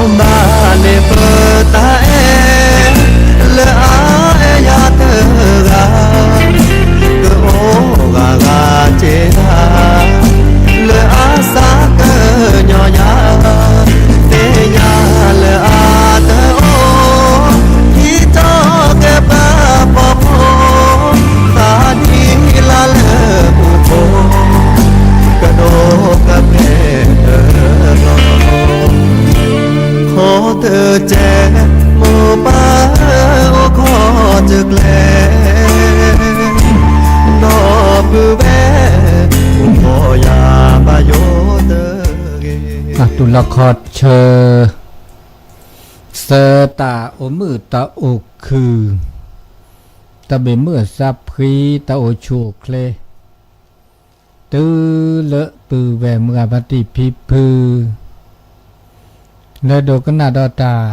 ဘၣ်န့ၣ်ပတၢ်အဲၣ် လၢအအဲၣ်ယၤတဂၤ ကအိၣ်ဂၤဂၤစ့ၢ်ဧါ လၢအစးကညီၤယၤ သ့ၣ်ညါလၢအတအိၣ် ဟံးထီၣ်ကဲပှၤဖှီၣ်ဖိ သးနံၤလါလၢပူၤဖိ ကဒိးကပျဲၢ်တၢ်လီၤ ခီတကဲ မိၢ်ပၢ်အိၣ်ခီတကျဲ ဒီပုၢ်ဝဲၢ် အိၣ်ခိးယၤဘၣ်ယိၣ်တဂ့ၤ တူၢ်လိာ်ခီဆၢ သၢတၢ်အိၣ်မုာ်တၢ်အိၣ်ခုၣ် တၢ်ဘၣ်မုာ်အသးဖှံ တၢ်အိၣ်ဆူၣ်အိၣ်ချ့ တုၤလၢပုၢ်ဝဲၢ်မုၢ်ဂၤဖါတံၢ်ဖံဖု လၢဒိကနၣ်ဒီးတၢ်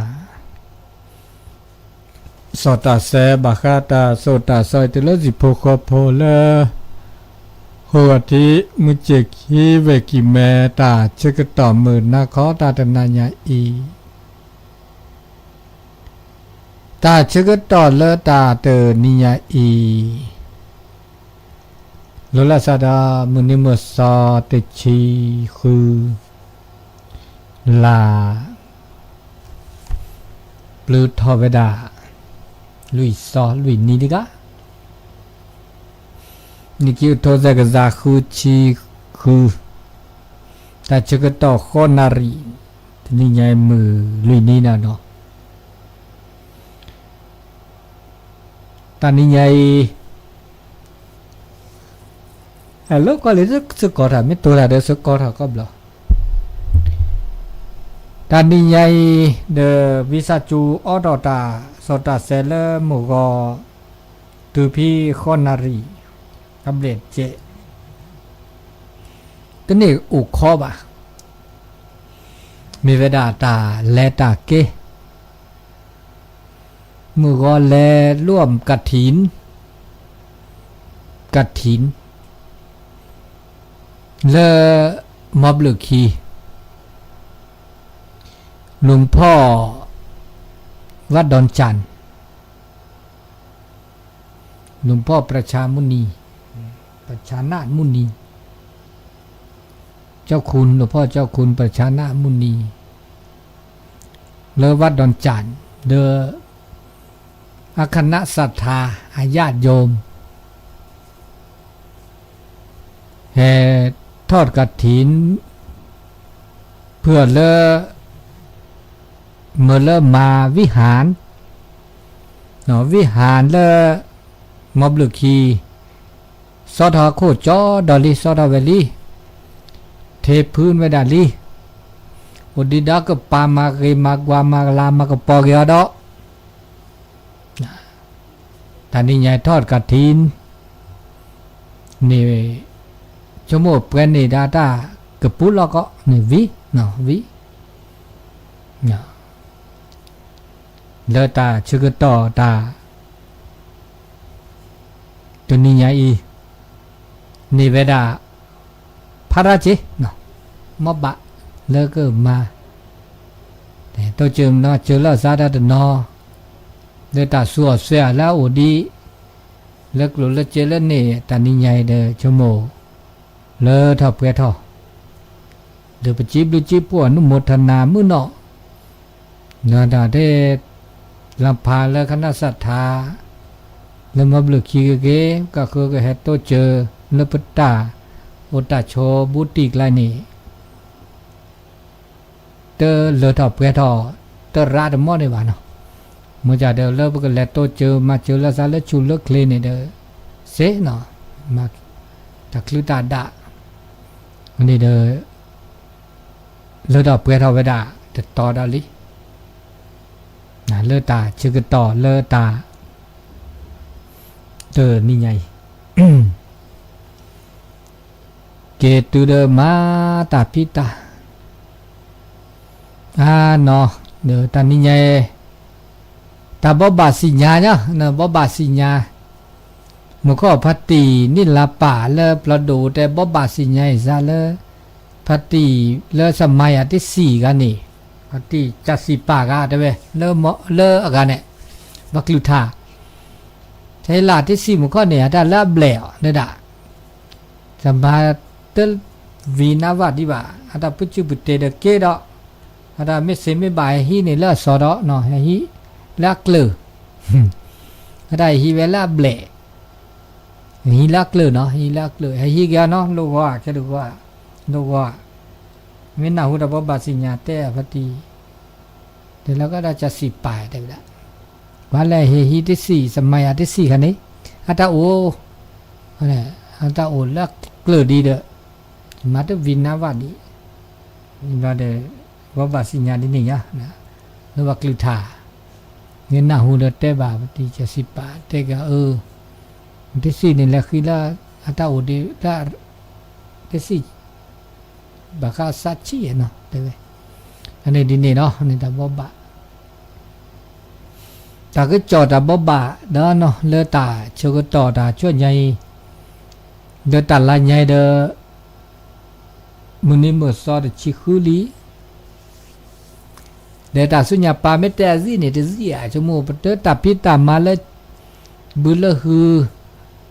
စီၤတၢ်စဲ ဘၣ်ဃးတၢ်စိၣ်တၢ်စီအံၤ တုၤလၢစံၣ်ဖိဃီဖိလၢ ဟိဂီၤထံး မုၢ်စ့ၢ်ခံ ဝဲၢ်ကံၢ်မဲ တၢ်ဆၢကတီၢ်မုာ်နၤခီ တၢ်တနၤညါအံၤ တၢ်ဆၢကတီၢ်လၢတၢ်တနံၤညါအံၤ လီၤလၢစးဒီး မုၢ်နံၤမုၢ်သီတဆံဃု လါ ပျုၤထီၣ်ဝဲဒၣ် လွံၢ်သီလွံၢ်နံၤတဂၤ နံၣ်ခံကထိသၢကယၤဃုဆံဃု တၢ်ဆၢကတီၢ်ဃိးနၣ်ရံၣ် တနံၤညါအံၤမုၢ်လွံၢ်နံၤန့ၣ်လီၤ. တၢ်နံၤညါအံၤ အဲၣ်လိာ်ကွၢ်လံ သုကီၢ်ထီၣ် မ့ၢ်တိၤတၢ်ဒီးသုကီၢ်ထီၣ်ကီၢ်ဘျီ တၢ်နံၤညါအံၤ ဒီးဝံသးစူၤအိးထီၣ်တၢ် စီၤတၢ်စဲလၢမုၢ်ဂီၤ တုၤဖဲဃိးနၣ်ရံၣ် အဘျဲၣ်စဲး တန့ၢ်အိၣ်ခီဘၣ် မ့ၢ်ဝဲဒၣ်တၢ်လဲၤတၢ်က့ၤ မုၢ်ဂီၤလဲၤလိာ်ကထံၣ် ကထံၣ် လၢ မီဘျုးခံ လူၤဖီၣ် ဝၣ်ဒွန်ကၠၣ် လူၤဖီၣ်ပြၢ်ဆၣ်မုၢ်နံၤ ပြၢ်ဆၣ်နၢ်မုၢ်နံၤ ကၠီၣ်ခိၣ် လူၤဖီၣ်ကၠီၣ်ခိၣ်ပြၢ်ဆၣ်နၢ်မုၢ်နံၤ လၢဝၣ်ဒွန်ကၠၣ် ဒီး အခနစထါ အယၣ်ယိမ် ဟဲထီၣ်ကထံၣ် ဖုၣ်အီၤလၢ မ့ၢ်လၢမၤဝံဟၣ် ဝံဟၣ်လၢ မီဘျုးခံ စီထီၣ်ဟီၣ်ခိၣ်ကၠီဒီးလံ စီထီၣ်ဝဲလံ ထ့ဖုဝဲဒၣ်လံ အိၣ်ဒံးဒီးကပၤမၤဂ့ၤမၤကွၢ်မၤကလၤမၤကပီၤက့ၤအီၤဒီး တၢ်နံၤညါထီၣ်ကထံၣ်န့ၣ် ဆိကမိၣ်ပှဲၤန့ၢ်ဒၣ်တၢ်ကပူၤလီၢ်ကီးန့ၣ်ဝံၤ ဝံၤ လၢတၢ်ဆၢကတီၢ်တၢ် တနံၤညါအံၤ န့ၢ်ဝဲဒၣ် ဖးရၣ်က့ၤ မ့ၢ်ဘၣ်လၢကမၤ တိစၢၤနီၤစၢၤလၢအသးတၢ်တနီၤ လၢတၢ်ဆူးအီၤစွဲအီၤလၢအအိၣ်ဒံး လၢကျိၤလၢစ့လၢန့ၣ် တၢ်နံၤညါအံၤဒီး ဆိကမိၣ် လၢထီၣ်ပှဲၤထီၣ် ဒီးပစံးဘျုးစံးဖှိၣ်အနုမောทนาမုာ်နီၣ် နတၢ်တဲ လၢဖးလၢခနစထါ လၢမီဘျုးခံက့ၤ ကဃုကဟဲတိစၢၤလၢပတၢ်အိၣ်တၢ်ဆိးဘူးတံၢ်ကျါန့ၣ် တလၢထီၣ်ပှဲၤထီၣ် တရးတမီၢ်န့ၣ်ဘၣ်နီၤ မ့ၢ်ကဒီးလၢပကလဲၤတိစၢၤမၤစၢၤလၢသးလၢဆူၣ်လၢချ့န့ၣ်ဒီး စ့နီၤ မၤတၢ်ချုးတၢ်ဒၣ် န့ၣ်ဒီး လၢထီၣ်ပှဲၤထီၣ်ဝဲဒၣ် တတီၤဒီးလံ လၢတၢ်ဆၢကတီၢ်လၢတၢ် တနံၤညါအံၤ က့ၤတုၤဒီးမၤတၢ်ဖံးတၢ် အါနီၤ ဒီးတၢ်နံၤညါအံၤ တၢ်ဘိးဘၣ်စံၣ်ညါညါ ဘိးဘၣ်စံၣ်ညါ မုၢ်ခီၣ်ဖါတံၢ်န့ၣ်လါပာ်လၢပျီဒိၣ်တဲဘိးဘၣ်စံၣ်ညါအံၤစါလၢ ဖါတံၢ်လၢစမၤယၤတဆံးဂၤန့ၣ် တံၢ်ကၢ်စံၣ်ပာ်ဂၤတဲဝဲ, လၢအဂၤန့ၣ်, ပှၤကလုၢ်ထါ, ထဲလၢတံၢ်စံၣ်မူခီၣ်န့ၣ် အတၢ်လၢအဘျဲၣ်အီၤဒၣ်, တမၤတ ဝံၤနါဝၣ်ဒံးဘၣ်, အတၢ်ပူၤစူၢ်ပူၤတဲာ်ဒီးက့ဒီး, အတၢ်မ့ၢ်စ့မ့ၢ်ဘၣ်ဟဲဟံးန့ၣ်လၢအစီဒီး, ဟဲဟံးလၢအကျၢၤ, အတၢ်ဟဲဟံးဝဲလၢအဘျဲၣ် ဟံးလၢအကျၢၤနီၤ, ဟံးလၢအကျၢၤ, ဟဲဟံးက့ၤအီၤနီၤ, လိၣ်ဂီၤဧါ, ခဲဒုးဂီၤဧါ, လိၣ်ဂီၤဧါ, မ့ၢ်နၢ်ဟူတၢ်ဘိးဘၣ်စံၣ်ညီၣ်တဲအဖါတံၢ်, တဲလၢကဒီးကၢ်စံၣ်ပာ်တဲဝဲဒၣ်, ပှၤလဲၤဟဲဟံးတံၢ်စံၣ်, စမၤယၤတံၢ်စံၣ်ခါန့ၣ်, အတၢ်အိၣ်, အတၢ်အိၣ်လၢအကျၢၤဒံးဒီး, မၤတဝံၤနါဝၣ်ဒံး, ဘျီဒီး, ဘိးဘၣ်စံၣ်ညီၣ်ဒ်န့ၣ်ညါ, လၢပှၤကလုၢ်ထါ မ့ၢ်နၢ်ဟူဒီးတဲဘၣ်ပတံၢ်ကၢ်စံၣ်ပာ်, တဲက့ၤအီၤ, တံၢ်စံၣ်န့ၣ်လဲၤဃံလၢအတၢ်အိၣ်ဒံး, တံၢ်စံၣ်, ဘၣ်ဃးစးဆံၣ်နီၤ, တဲဝဲ, အန့ၣ်ဒ်န့ၣ်နီၤ, န့ၣ်တၢ်ဘိးဘၣ်, တၢ်ကစီၣ်တၢ်ဘိးဘၣ်ဒီးနီၤ, လၢတၢ်ဆၢကတီၢ်တၢ်ဆူညါအံၤ, လၢတၢ်လါညါအံၤဒီး မုၢ်နံၤမုၢ်သီတဆံဃုလံ, ဒီးတၢ်ဆူညါပၢ်မ့ၢ်တဲအသံၣ်န့ၣ် တသံၣ်ဧါ, ဆိကမိၣ်ပတၢ်တၢ်ဖံးတၢ်မၤလၢ ဘုလၢဟု,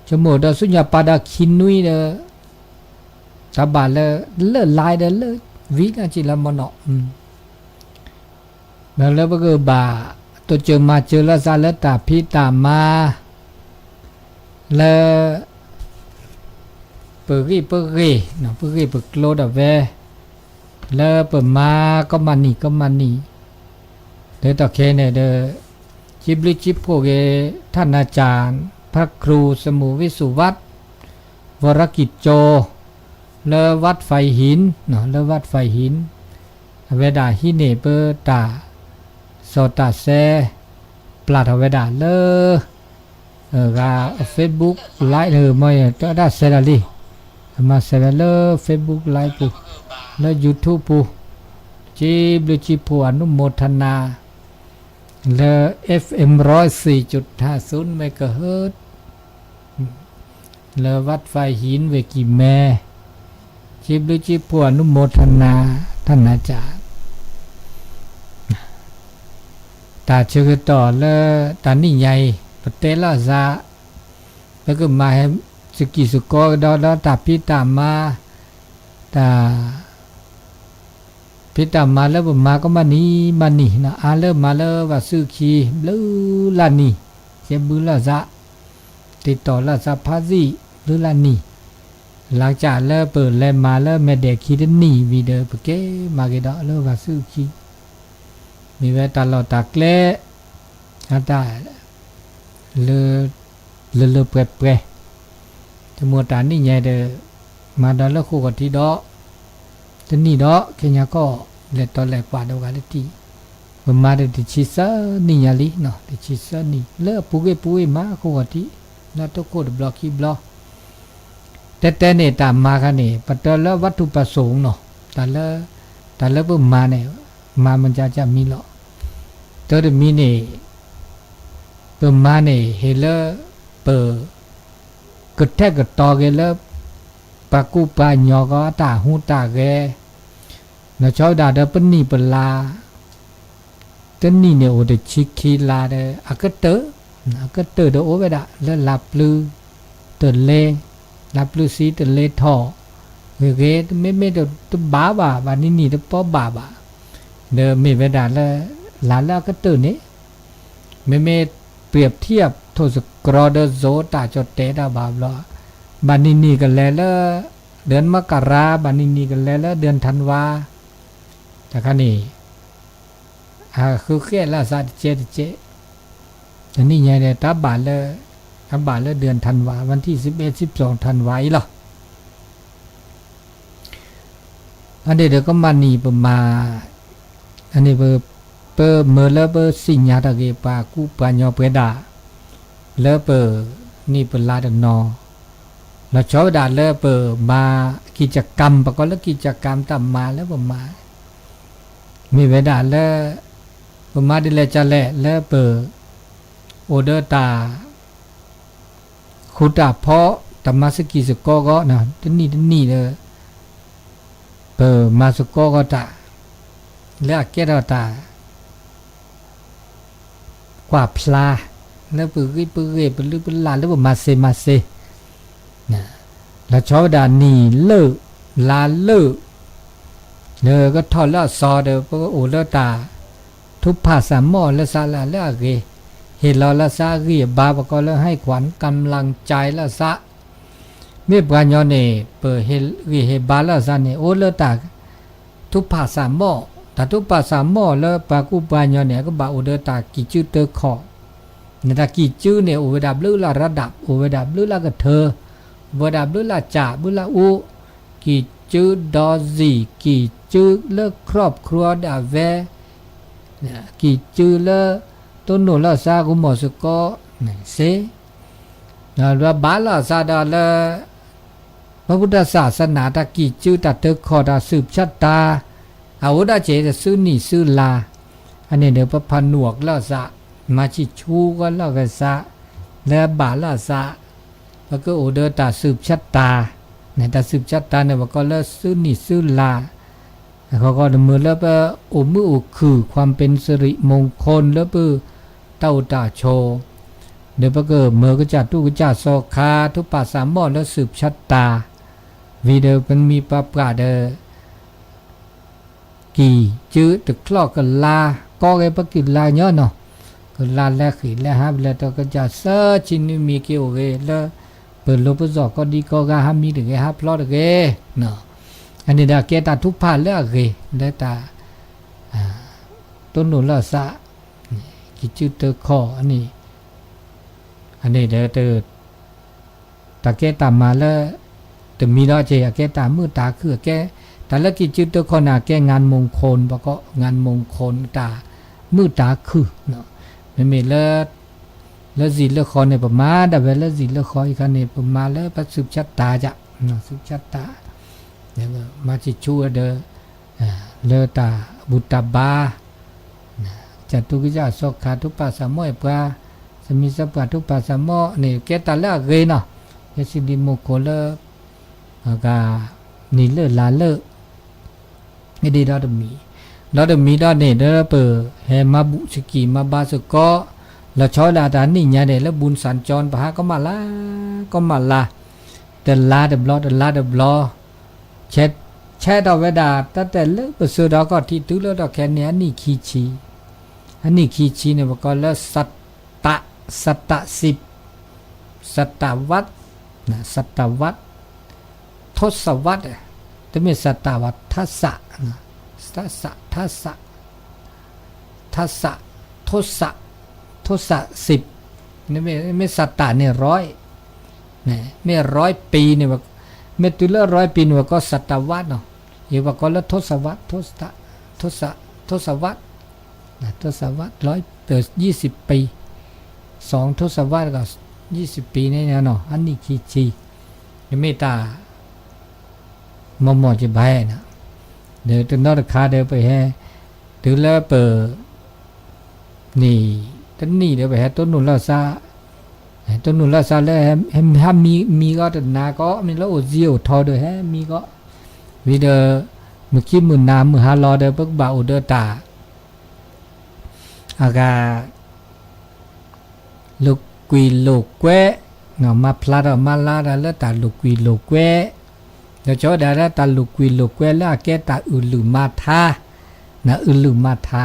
ဆိကမိၣ်ဒီးဆူညါပၢ်ဒီးခံနွံဒီး, တၢ်ဘၣ်လၢ လၢလါဒီးလၢ ဝံၤနၢ်က့လၢမနီၤ ဒီးလၢပကဘၣ် တိစၢၤမၤစၢၤလိာ်သးလၢတၢ်ဖံးတၢ်မၤ လၢ ပဂ့ၢ်ပဂ့ၢ်, ပဂ့ၢ်ပကျိၤဒၣ်ဝဲ, လၢပမၤကီမးနံၤကီမးနံၤ, လၢတၢ်ခဲအံၤန့ၣ်ဒီး, စံးဘျုးစံးဖှိၣ်က့ၤ ထးနၤစၢ် พระครูสมุห์วิสุวัฒน์ วรกิจโจ လၢ วัดไฟหิน လၢ วัดไฟหิน အဝဲဒၣ်ဟံးန့ၢ်ပတၢ် စီၤတၢ်စဲ ပျၢ်ထီၣ်ဝဲဒၣ်လၢ ဂၤ Facebook Live မ့ၢ်တဒၣ်စဲဒၣ်လံ, အမၤစဲဝဲလၢ Facebook Live ပူၤ, လၢ YouTube ပူၤ, စံးဘျုးစံးဖှိၣ် အနုโมทนา လၢ FM ร้อยสี่จุดห้าศูนย์ megahertz လၢ วัดไฟหิน ဝ့ၢ်ကံၢ်မဲ, စံးဘျုးစံးဖှိၣ် အနုโมทนา ထးနၤစၢ် တၢ်ဆၢကတီၢ်လၢတၢ်နံၣ်ညါအံၤ ပတဲလိာ်သး, ပကမၤဟဲစကံၢ်စကီကဒီး ဒီးတၢ်ဖံးတၢ်မၤ, တၢ် ဖံးတၢ်မၤလၢပမၤကီမးနံၤမးနံၤ, အါလၢမၤလၢပှၤစုခံ ဘျုးလၢနံၤ, ကဲဘုလိာ်သး, တ့တီၢ်လိာ်သးဖးသံၣ် ဘျုးလၢနံၤ, လၢကစၢ်လၢပလဲၤမၤလၢမဲာ်ဒဲးခံတနံၣ်ဝံၤဒီး ပကဲမၤက့ၤဒီးလၢပှၤစုခံ, မ့ၢ်ဝဲတၢ်လီၢ်တၢ်ကျဲ အတၢ် လၢ လၢလၢပှဲၤပှဲၤ, တမ့ၢ်တၢ်နံၣ်ညါဒီး မၤဒီးလၢဃိာ်ဂီၤထံးဒီး တနံၣ်ဒီး ခဲညါကီၢ် လဲၤတီလဲၤကွၢ်ဒီးဂၤလၢတံၢ်, ပမၤဒီးတဆံသၢနံၣ်ညါလံ, တဆံသၢနံၣ် လၢအပူၤကွံာ်ပူၤကွံာ်မၤဃိာ်ဂီၤထံး, လၢတခိၣ်တဘျီခံဘျီ တဲတဲန့ၣ် တၢ်မၤခါန့ၣ် ပတဲလၢ วัตถุประสงค์ နီၤ, တၢ်လၢ တၢ်လၢပမၤန့ၣ် မၤမၤကၢ်ကၢ်မံၤလီၤ. တၢ်တမံၤန့ၣ် ပမၤန့ၣ် ဟ့ၣ်လၢ ပ ကထဲးကတီၤက့ၤလၢ ပှၤကူပှၤကညီကီး အတၢ်ဟူးတၢ်ဂဲၤ, လီၤဆီဝဲဒၣ်ဒီးပနံၣ်ပလါ တနံၣ်န့ၣ်အိၣ်တဆံခံလါဒီး အကတၢၢ်, အကတၢၢ်ဒီးအိၣ်ဝဲဒၣ်လၢလါပျုၤတလဲ, လါပျုၤဆံတလဲထီၣ်, ဂ့ၤဂ့ၤ မ့မ့ၢ်တဘၣ်ဘၣ် ဘၣ်နံၤနံၤတပီဘၣ်ဘၣ်, ဒီးမ့ၢ်ဝဲဒၣ်လၢ လါလၢအကတၢၢ်န့ၣ် မ့မ့ၢ် เปรียบเทียบ ထိၣ်သတြီၤဒီးစိၤတၢ်ကၠီၣ်တဲာ်တၢ်ဘၣ်ဘျီ, ဘၣ်နံၤနံၤကလဲၤလၢ เดือนมกรา ဘၣ်နံၤနံၤကလဲၤလၢ เดือนธันวา တခါန့ၣ် အဃုဃဲလၢအသးတကဲတကဲ, တနံၣ်ညါဒီး တၢ်ဘၣ်လၢ အဘၣ်လၢ เดือนธันวา วันที่สิบเอ็ด สิบสอง ธันวา အံၤလီၤ. အန့ၣ်ဒီးကမၤနံၤပမၤ, အန့ၣ် ပမၢလၢပသ့ၣ်ညါတၢ်ဂ့ၤ ပှၤကူပှၤကညီပဝဲဒၣ် လၢပနံၣ်ပလါတနီၤ, လီၤဆီဝဲဒၣ်လၢပမၤ กิจกรรม ပကိးလၢ กิจกรรม တၢ်မၤလၢပမၤ မ့ၢ်ဝဲဒၣ်လၢ ပမၤဒ်လဲၣ်ကလဲၣ်လၢပ အိၣ်ဒီးတၢ် ဃူတၢ်ဖိး တၢ်မၤစကံၢ်စကီကီး တနံၣ်တနံၣ်ဒီး ပမၤစကီကီးတၢ်, လၢအကဲထီၣ်တၢ် ကွၢ်ဖျါ လၢပဂံၢ်ပဂ့ၢ် ပလုၢ်ပလၢ် လၢပမၤစ့မၤစ့ လီၤဆီဝဲဒၣ်နံၣ်လၢၢ် လါလၢၢ် လၢကထီၣ်လၢအစီၤဒီး ပကအိၣ်လၢတၢ် ထုကဖၣ်စၢ်မိၣ်လၢစးလၢအဂ့ၤ, ဟ့ၣ်လီၤလၢစးအဂံၢ်အဘါ ပကိးလၢ ဟဲခွၣ်ကမ်လၢ်ကၠဲလၢစး မ့ၢ်ပှၤညီန့ၣ် ပဟ့ၣ်ဂံၢ်ဟ့ၣ်ဘါလၢစးန့ၣ် အိၣ်လၢတၢ် ထုကဖၣ်စၢ်မိၣ်, တၢ်ထုကဖၣ်စၢ်မိၣ်လၢပှၤကူပှၤညီန့ၣ် အကဘၣ်အိၣ်ဒီးတၢ်ကံၣ်စုတၢခီၣ်, န့ၣ်တၢ်ကံၣ်စုန့ၣ် အိၣ်ဝဲဒၣ်ဘျုးလၢရဒၣ်, အိၣ်ဝဲဒၣ်ဘျုးလၢကထၢ, အိၣ်ဝဲဒၣ်ဘျုးလၢကၠၣ် ဘျုးလၢအူ, ကံၣ်စုဒီစံၣ်, ကံၣ်စုလၢ ครอบครัว ဒၣ်ဝဲ ကံၣ်စုလၢ တိၢ်နီၣ်လၢစးဂီၤမီၢ်စ့ၢ်ကီး စ့ ဘၣ်လီၤစးဒီးလၢ พระพุทธศาสนา တၢ်ကံၣ်စု တၢ်တၢခီၣ် တၢ် สืบชะตา အအိၣ်ဒၣ်က့ၤတစုနံၣ်စုလါ, အန့ၣ်ဒီးပဖးနုာ်လီၤစး, မၤဆံၣ်ဆူကီၢ်လီၤကစး, လၢဘၣ်လီၤစး, ပကအိၣ်ဒီးတၢ် สืบชะตา န့ၣ် တၢ် สืบชะตา န့ၣ် ပကိးလၢစုနံၣ်စုလါ အဃိဃိဒီးမ့ၢ်လၢပအိၣ်မုာ်အိၣ်ခုၣ် ความเป็นสิริมงคล လၢပတၢ်အိၣ်တၢ်ဆိး, ဒီးပကမၢကစၢ်တူၢ်ကစၢ်စီၤခါ ထုကဖၣ်စၢ်မိၣ်လၢ สืบชะตา ဝံၤဒီးပမံၤပှၤပှၢ်ဒီး ကံၣ်စုတချီၣ်ကလါ, ကီဂ့ၤပကလါညီနီၤ, ကလါလဲၤဃံးလဲၤဟး ပလဲၤတီၤကစၢ်စၢဆံနွံမံၤက့ၤအိၣ်ဂ့ၤလၢ ပလိၤပစီၣ် ကီၢ်ဒံကီၢ်ဂၤဟးမံတဂ့ၤ ဟးဖျီတဂ့ၤ, အန့ၣ်ဒီးကဲတၢ်ထုကဖၣ်လၢအဂ့ၤ လၢတၢ် တိၢ်နီၣ်လီၤစး, ကံၣ်စုတၢခီၣ်အန့ၣ်, အန့ၣ်ဒီး တၢ်ကဲတၢ်မၤလၢ တမံၤဒီးက့ၤ အကဲတၢ်မုာ်တၢ်ခုၣ် အကဲ တၢ်လၢကံၣ်စုတၢခီၣ်န့ၣ် အကဲ งานมงคล ပကိး งานมงคล တၢ်မုာ်တၢ်ခုၣ်, မ့မ့ၢ်လၢ လၢစံၣ်လၢဃီန့ၣ် ပမၤဒၣ်ဝဲလၢစံၣ်လၢဃီအံၤခါန့ၣ် ပမၤလၢပ สืบชะตา ကၠၣ်, สืบชะตา မၤဆံၣ်ဆူဝဲဒီး လၢတၢ်ဘူၣ်တၢ်ဘါ ကစၢ်တူၢ်ကစၢ်စီၤခါ ထုကဖၣ်စၢ်မိၣ်အပှၤ စမံသပှၢ်ထုကဖၣ်စၢ်မိၣ်န့ၣ် ကဲတၢ်လၢအဂ့ၤနီၤ, ကဲ สิริมงคล လၢ အဂၤ နံၣ်လၢၢ်လါလၢၢ် ဒ်ဒီးတမံၤ, ဒီးတမံၤဒီးန့ၣ် ဒီးပဟဲမၤဘူၣ်စကံၢ်မၤဘါစ့ၢ်ကီး, လီၤဆီဝဲဒၣ်တၢ်နံၣ်ညါန့ၣ် လၢ บุญสัญจร ပဟးကီမးလါ ကီမးလါ, တလါတဘျီ တလါတဘျီ, ဆဲးထီၣ်ဝဲဒၣ် တၢ်တဲလၢပစၢၤဒီးကီၢ်ထံးတုၤလၢဒီးခဲန့ၣ် အနံၣ်ခံဆံ, အနံၣ်ခံဆံန့ၣ် ပကိးလၢ စတး, စတးစံး, စတးဝတ်း, စတးဝတ်း, ทศวรรษ, တမ့ၢ် สตวรรษ, ทักษะ, ทักษะ, ทักษะ, ทักษะ, ทศ, ทศสิบ, မ့ၢ် မ့ၢ် สตา န့ၣ် ร้อย, မ့ၢ် ร้อยปี န့ၣ်, မ့ၢ်တုၤလၢ ร้อยปี န့ၣ် ပကိး สตวรรษ နီၤ, ယပကိးလၢ ทศวรรษ, ทศ, ทศ, ทศวรรษ, ทศวรรษ ร้อย, เอ่อ ยี่สิบปี, สองทศวรรษ ก็ ยี่สิบปี န့ၣ်နီၤ, အနံၣ်ခံဆံ, မ့ၢ်တၢ် မီၢ်မီၢ်ကဘၣ်နီၤ, ဒီးတနီၤတခါဒီးပဟဲ, တုၤလၢပ နံၣ်တနံၣ်ဒီး ပဟဲတိၢ်နီၣ်လီၤစၢ်, တိၢ်နီၣ်လီၤစၢ်လၢ ဟဲမံမံဂီၢ်တနၤကီး မ့ၢ်လၢအိၣ်စ့အိၣ်ထီဒီး ဟဲမံဂီၢ်, ဝံၤဒီး မုၢ်ခံမုၢ်နၤမုၢ်ဟါလီၤဒီး ပကဘၣ်အိၣ်ဒီးတၢ် အဂၤ လိာ်ကွံာ်လိာ်ကွဲ, မၤဖျါထီၣ်မၤလါတၢ်လၢတၢ်လိာ်ကွံာ်လိာ်ကွဲ, ဒီးကၠီဝဲဒၣ်လၢတၢ်လိာ်ကွံာ်လိာ်ကွဲလၢအကဲတၢ်အုၣ်လုၢ်မၤထါ, နအုၣ်လုၢ်မၤထါ,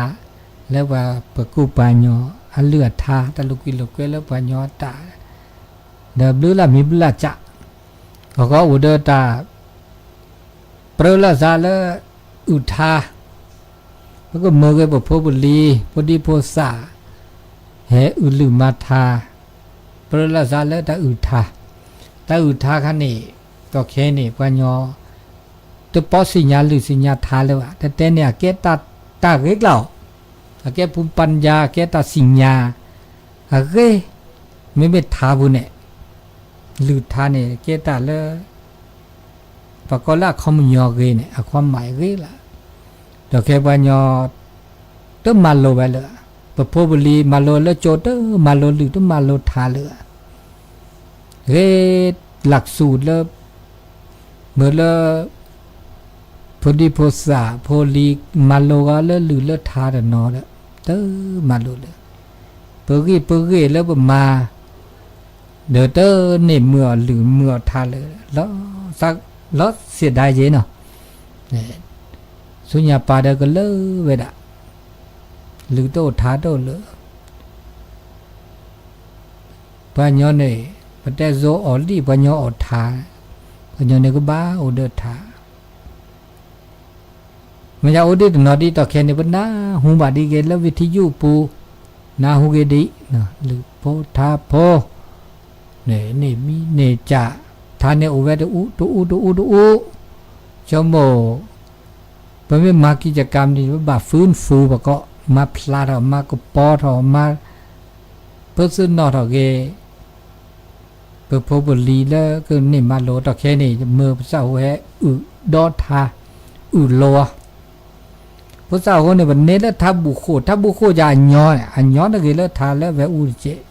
လၢပှၤပကူပှၤကညီအလုၢ်အထါ, တၢ်လိာ်ကွံာ်လိာ်ကွဲလၢပှၤကညီတၢ်, ဒီးဘျုးလၢ်မံၤဘျုးလၢ်ကၠး, အဂီၢ်အိၣ်ဒီးတၢ် ပြၢလီၤစၢ်လၢ အုၣ်ထါ, ပကမၢက့ၤပဖိပလံၤ ဖိဒံဖိသၣ် ဟဲအုၣ်လုၢ်မၤထါ, ပြၢလီၤစၢ်လၢတၢ်အုၣ်ထါ, တၢ်အုၣ်ထါခါန့ၣ် ကီခဲန့ၣ် ပှၤကညီ တပိာ်သ့ၣ်ညါလုၢ်သ့ၣ်ညါထါလၢၤဘၣ်, တတဲန့ၣ်အကဲတၢ်ဂ့ၤကျါအီၤ, အကဲ ภูมิปัญญา ကဲတၢ်သ့ၣ်ညါ အဂ့ၤ, မ့မ့ၢ်ထါပူၤန့ၣ် လုၢ်ထါန့ၣ် ကဲတၢ်လၢ ပှၤကိးလၢအခီပညီဂ့ၤန့ၣ် အခွါမးဂ့ၤလၢၤ, ဒီးခဲပှၤကညီ တမၤလိဝဲလၢၤ, ပဖိပလံၤမၤလိလၢကၠိ တမၤလိလုၢ်တမၤလိထါလၢၤ, ဂ့ၤ หลักสูตร လၢ မ့ၢ်လၢ พระพุทธศาสนา ဖိဒံဖိသၣ်ဖိလံၤ မၤလိဂီၤလၢလုၢ်လၢထါတနီၤဒီး တမၤလိလၢၤ, ပဂ့ၢ်ပဂ့ၢ်လၢပမၤ ဒီးတန့ၢ်မုာ်အီၤလုၢ်မုာ်အီၤထါလၢၤ, လီၤစံးဒၣ်ယဲနီၤ, ဆူညါပၤဒီးကလၢာ်ဝဲဒၣ်, လုၢ်တအိၣ်ထါတအိၣ်လၢၤ, ပှၤကညီန့ၣ် ပတဲစိအီၣ်လံ ပှၤကညီအီၣ်ထါ, ပှၤကညီန့ၣ်ကဘၣ်အိၣ်ဒီးထါ မ့ၢ်ယအိၣ်ဒံးတနီၤဒ်တီၢ်ခဲန့ၣ် ပနၢ်ဟူဘၣ်ဒ်က့ၤလၢဝံထံယုၢ်ပူၤ, နၢ်ဟူက့ၤဒ် လုၢ်ဖိထါဖိ, န့ၣ်မံၤန့ၣ်ကၢ်, ထါန့ၣ်အိၣ်ဝဲတအူတအူတအူတအူ, ဆိကမိၣ် ပမ့ၢ်မၤကံၢ်ကကၤမနုၤ ပဘၣ်ဖုနဖုပကီး, မၤဖျါထီၣ် မၤကပီၤထီၣ် မၤ ပသုးနီၣ်ထီၣ်က့ၤ ပဖိပလံၤလၢကန့ၢ်မၤလိာ်တီၢ်ခဲန့ၣ် မ့ၢ်ပသးဟူဟဲအုၣ်ဒီထါ, အုၣ်လီၤအီၤ, ဖိသၣ်ဟူန့ၣ် ပန့ၢ်လၢထါဘူၣ်ဃိၣ်, ထါဘူၣ်ဃိၣ်ယၤအညီန့ၣ် အညီတဂ့ၤလၢထါလၢဝဲအူတက့ၢ်,